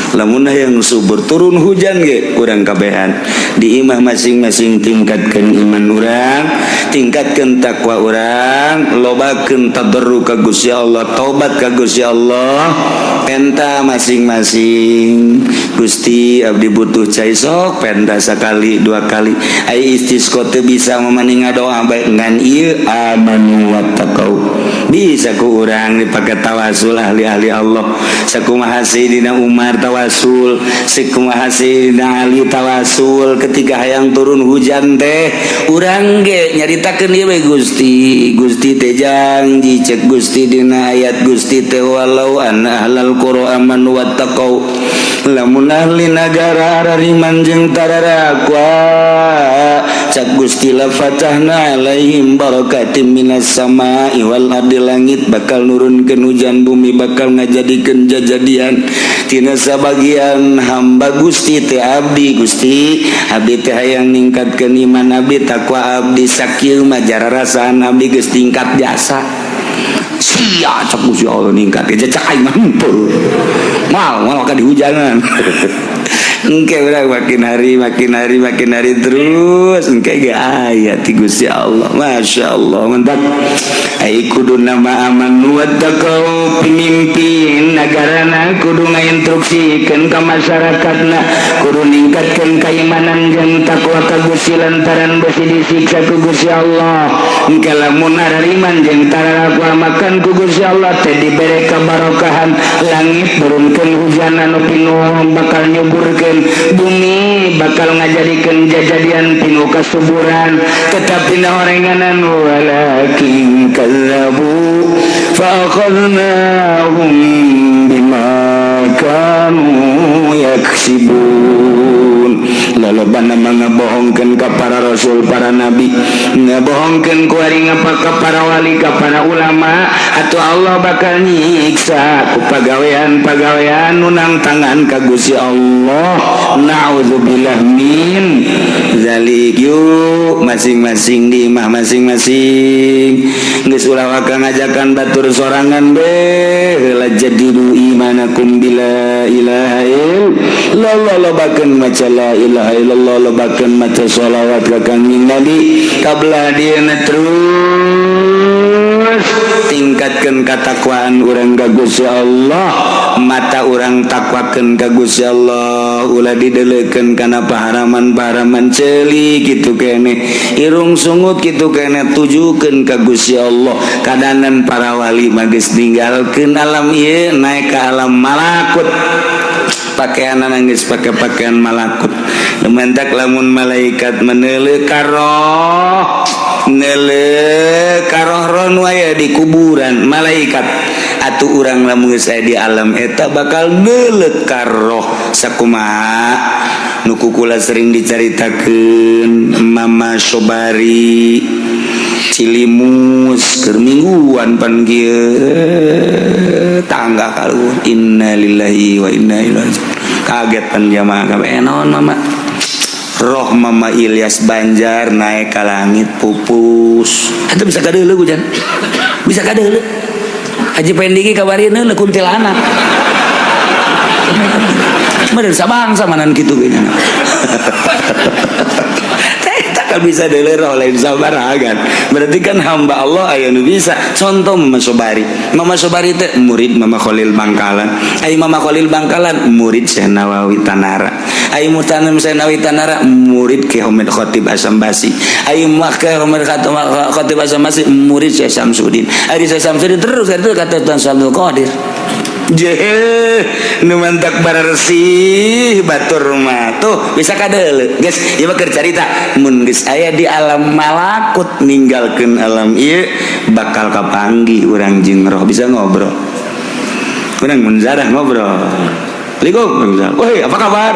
C: Lamun yang subur turun hujan ge urang kabehan di imah masing-masing, tingkatkan iman urang, tingkatkan takwa urang, lobakeun tadarru ka Gusti Allah, taubat ka Gusti Allah, penta masing-masing. Gusti, abdi butuh cai, sok penta sekali dua kali. Ai istisqa teu bisa memaning ngadoa bae, ngan ieu amanu wattaqau bisa ku urang dipake tawasul ahli-ahli Allah. Sakumaha Sayyidina Umar tawasul, sakumaha Sayyidina Ali tawasul ketika hayang turun hujan teh. Urang ge nyaritakeun ieu we, Gusti, Gusti teh janji, cek Gusti dina ayat Gusti teh, walau anna ahlal qura amanu wattaqau, lamun ahli nagara arariman jeung tararakwa, cak Gusti, la fatahna alaihim barakatim minas sama'i wal ardi, langit bakal nurunkeun hujan, bumi bakal ngajadikeun jajadian tina sabagian hamba Gusti teh. Abdi, Gusti, abdi teh hayang ningkatkeun iman abdi, takwa abdi. Sakieu mah jararasaan abdi geus tingkat jasa sia, cak Gusti Allah ningkat ge, cak aing mah henteu mal mal ka dihujanan. Engke urang makin hari makin hari makin hari terus engke ge aya ti Gusti Allah. Masya Allah, mantap. Ai kudu nama amanu wattaqau, pemimpin negarana kudu ngainstruksikeun ka masyarakatna kudu ningkatkeun keimanan jeung takwa ka Gusti, lantaran besi disiksa ku Gusti Allah. Engke lamun arariman jeung tarakwa makan ku Gusti Allah teh dibere kabarokahan, langit turunkeun hujan anu pinuh bakal nyuburkeun, bumi bakal ngajadikeun jajadian pinuh kasuburan, tetapi na orenganan walakin kazzabu fa akhadnahum bima kanu yaksibun. Lalobana ngabohongkeun ka para rasul, para nabi, ngabohongkeun ku ari ngapa ka para wali, ka para ulama, atau Allah bakal nyiksa ku pagawean-pagawean nu nangtangan ka Gusti Allah. Naudzubillah min zalik. Yuk, masing-masing di imah masing-masing, geus ulah waka ngajakan batur sorangan be. Heula jadidu imanakum bila ilaha illallah, lobakeun maca la ilaha illallah, lobakeun maca sholawat ka Kangjeng Nabi kabla dieuna. Terus tingkatkeun katakwaan urang ka Gusti Allah, mata urang takwakeun ka Gusti Allah, ulah dideleukeun kana paharaman-paharaman, ceuli kitu keneh, irung sungut kitu keneh, tujukeun ka Gusti Allah. Kadanan para wali mah geus ninggalkeun alam ieu, naik ke alam malakut, pakaian nangis pakai pakaian malakut. Mentak lamun malaikat meneuleuh karoh, neuleuh karoh roh nu aya di kuburan malaikat, atuh urang lamun geus aya di alam eta bakal neuleuh karoh. Sakumaha nu kukula sering dicaritakeun Mama Sobari Cilimus keur mingguan pan kieu tangga kaluhur, innalillahi wa inna ilaihi raji'un. Kaget pan jamaah kabeh, naon Mama? Roh Mama Ilyas Banjar naik ke langit pupus. Itu bisa kadeuleu hujan, bisa kadeuleu. Haji Pendiki kabari neuleuh kuntilanak. Meureun sabangsa manan kitu ge nya. Takkan bisa deuleu roh lain sabaragan. Berarti kan hamba Allah aya nu bisa. Contoh Mama Sobari. Mama Sobari teh murid Mama Khalil Bangkalan. Ai Mama Khalil Bangkalan murid Syekh Nawawi Tanara. Ari Muhtar Senawi Tanara murid Ki Hamid Khatib Asambasi. Ari Ki Hamid Khatib Asambasi murid Syekh Samsudin. Ari Syekh Samsudin terus itu kata Tuan Syekh Abdul Qadir. Jeh, nu mantak bersih batur mah tuh bisa kadeuleu. Geus, ieu mah keur carita mun geus aya di alam malakut ninggalkeun alam ieu bakal kapanggih urang jeung roh bisa ngobrol. Urang mun zarah ngobrol. Assalamualaikum. Woi, apa kabar?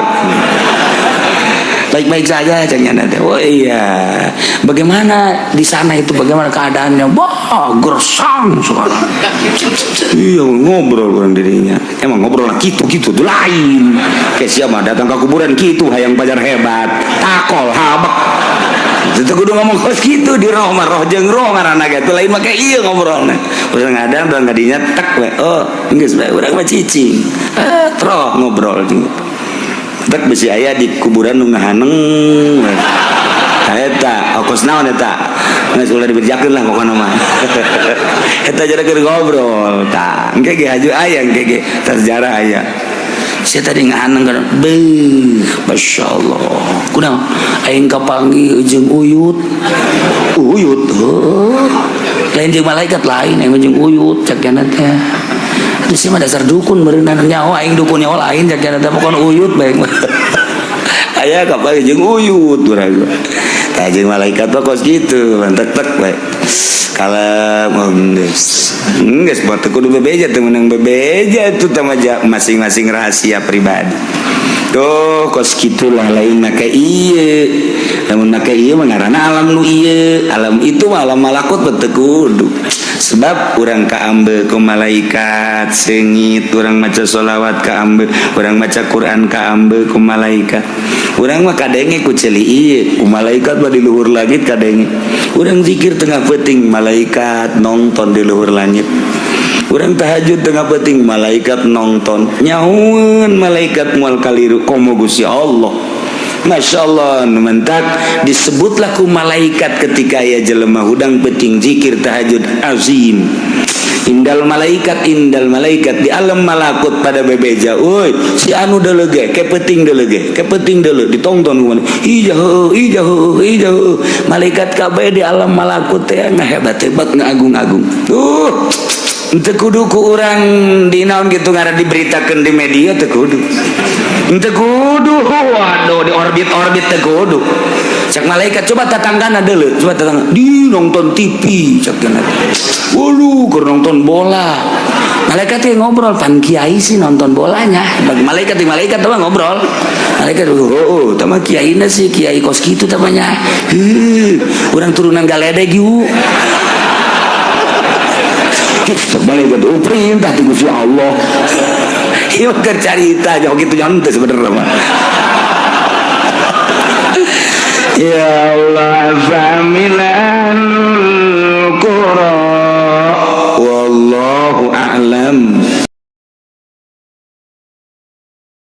C: Baik-baik saja cengnya nanti. Oh iya, bagaimana di sana itu, bagaimana keadaannya? Wah, gersang sekarang. Iya, ngobrol orang dirinya. Emang ngobrol lah gitu-gitu tuh lain. Kayak siapa datang ke kuburan gitu, hayang pajar hebat, takol habak. Itu kudu ngomong kos gitu di roh mah roh jeung roh ngaranna ge tuh lain make ieu ngobrolna. Urang ngadang dan kadinya tek we. Oh, geus bae urang mah cicing. Eh, roh ngobrol jeung tek besi aya di kuburan nu ngahaneng. Eta okos naon eta? Geus ulah dibejakeun lah pokona mah. Eta jare keur ngobrol tah. Engke ge haju aya engke ge terjarah aya. Saya tadi ngahaneng kan, beuh, Masya Allah. Kunaon? Aing kapanggih jeung uyut. Uyut, heuh. Lain jeung malaikat lain, aing jeung uyut cak nya teh. Itu sih mah dasar dukun berenang nyawa aing dukun nyawa lain cak nya teh pokona uyut bae. Aya kapanggih jeung uyut urang. Tah jeung malaikat mah kos kitu, mantek tek bae. Kalau geus geus buat kudu bebeja teu meunang bebeja itu teh masing-masing rahasia pribadi. Tuh kos kitulah lain make ieu. Lamun make ieu mah ngaranna alam nu ieu, alam itu mah alam malakut teu kudu. Sebab urang kaambe ku malaikat seungit, urang maca sholawat kaambe, urang maca Quran kaambe ku malaikat. Urang mah kadenge ku ceuli ieu, ku malaikat mah di luhur langit kadenge. Urang zikir tengah peuting malaikat nonton di luhur langit. Urang tahajud tengah peuting malaikat nonton. Nyahueun malaikat moal kaliru komo Gusti Allah. Masya Allah, mentak disebutlah ku malaikat ketika aya jelema hudang peuting zikir tahajud azim. Indal malaikat di alam malakut pada bebeja. Woi, si anu deuleu ge, ke peuting deuleu ge, ke peuting deuleu ditonton ku mana. Ija heueuh, ija heueuh, ija heueuh. Malaikat kabeh di alam malakut teh ngahebat-hebat ngaagung-agung. Tuh, teu kudu ku urang di naon gitu ngaran diberitakeun di media teu kudu. Teu kudu, waduh di orbit-orbit teu kudu. Cak malaikat coba tatanggana deuleu, coba tetangga di nonton TV cak cenah. Waduh, keur nonton bola. Malaikat yang ngobrol, pan kiai sih nonton bolanya. Bagi malaikat di malaikat mah ngobrol. Malaikat oh, oh tama kiaina sih kiai kos kitu tamanya. Heuh, urang turunan galedeg yuk. Malaikat oh perintah ti Gusti Allah. Ieu keur carita jauh kitu nyantai sebenarnya mah. Ya Allah familan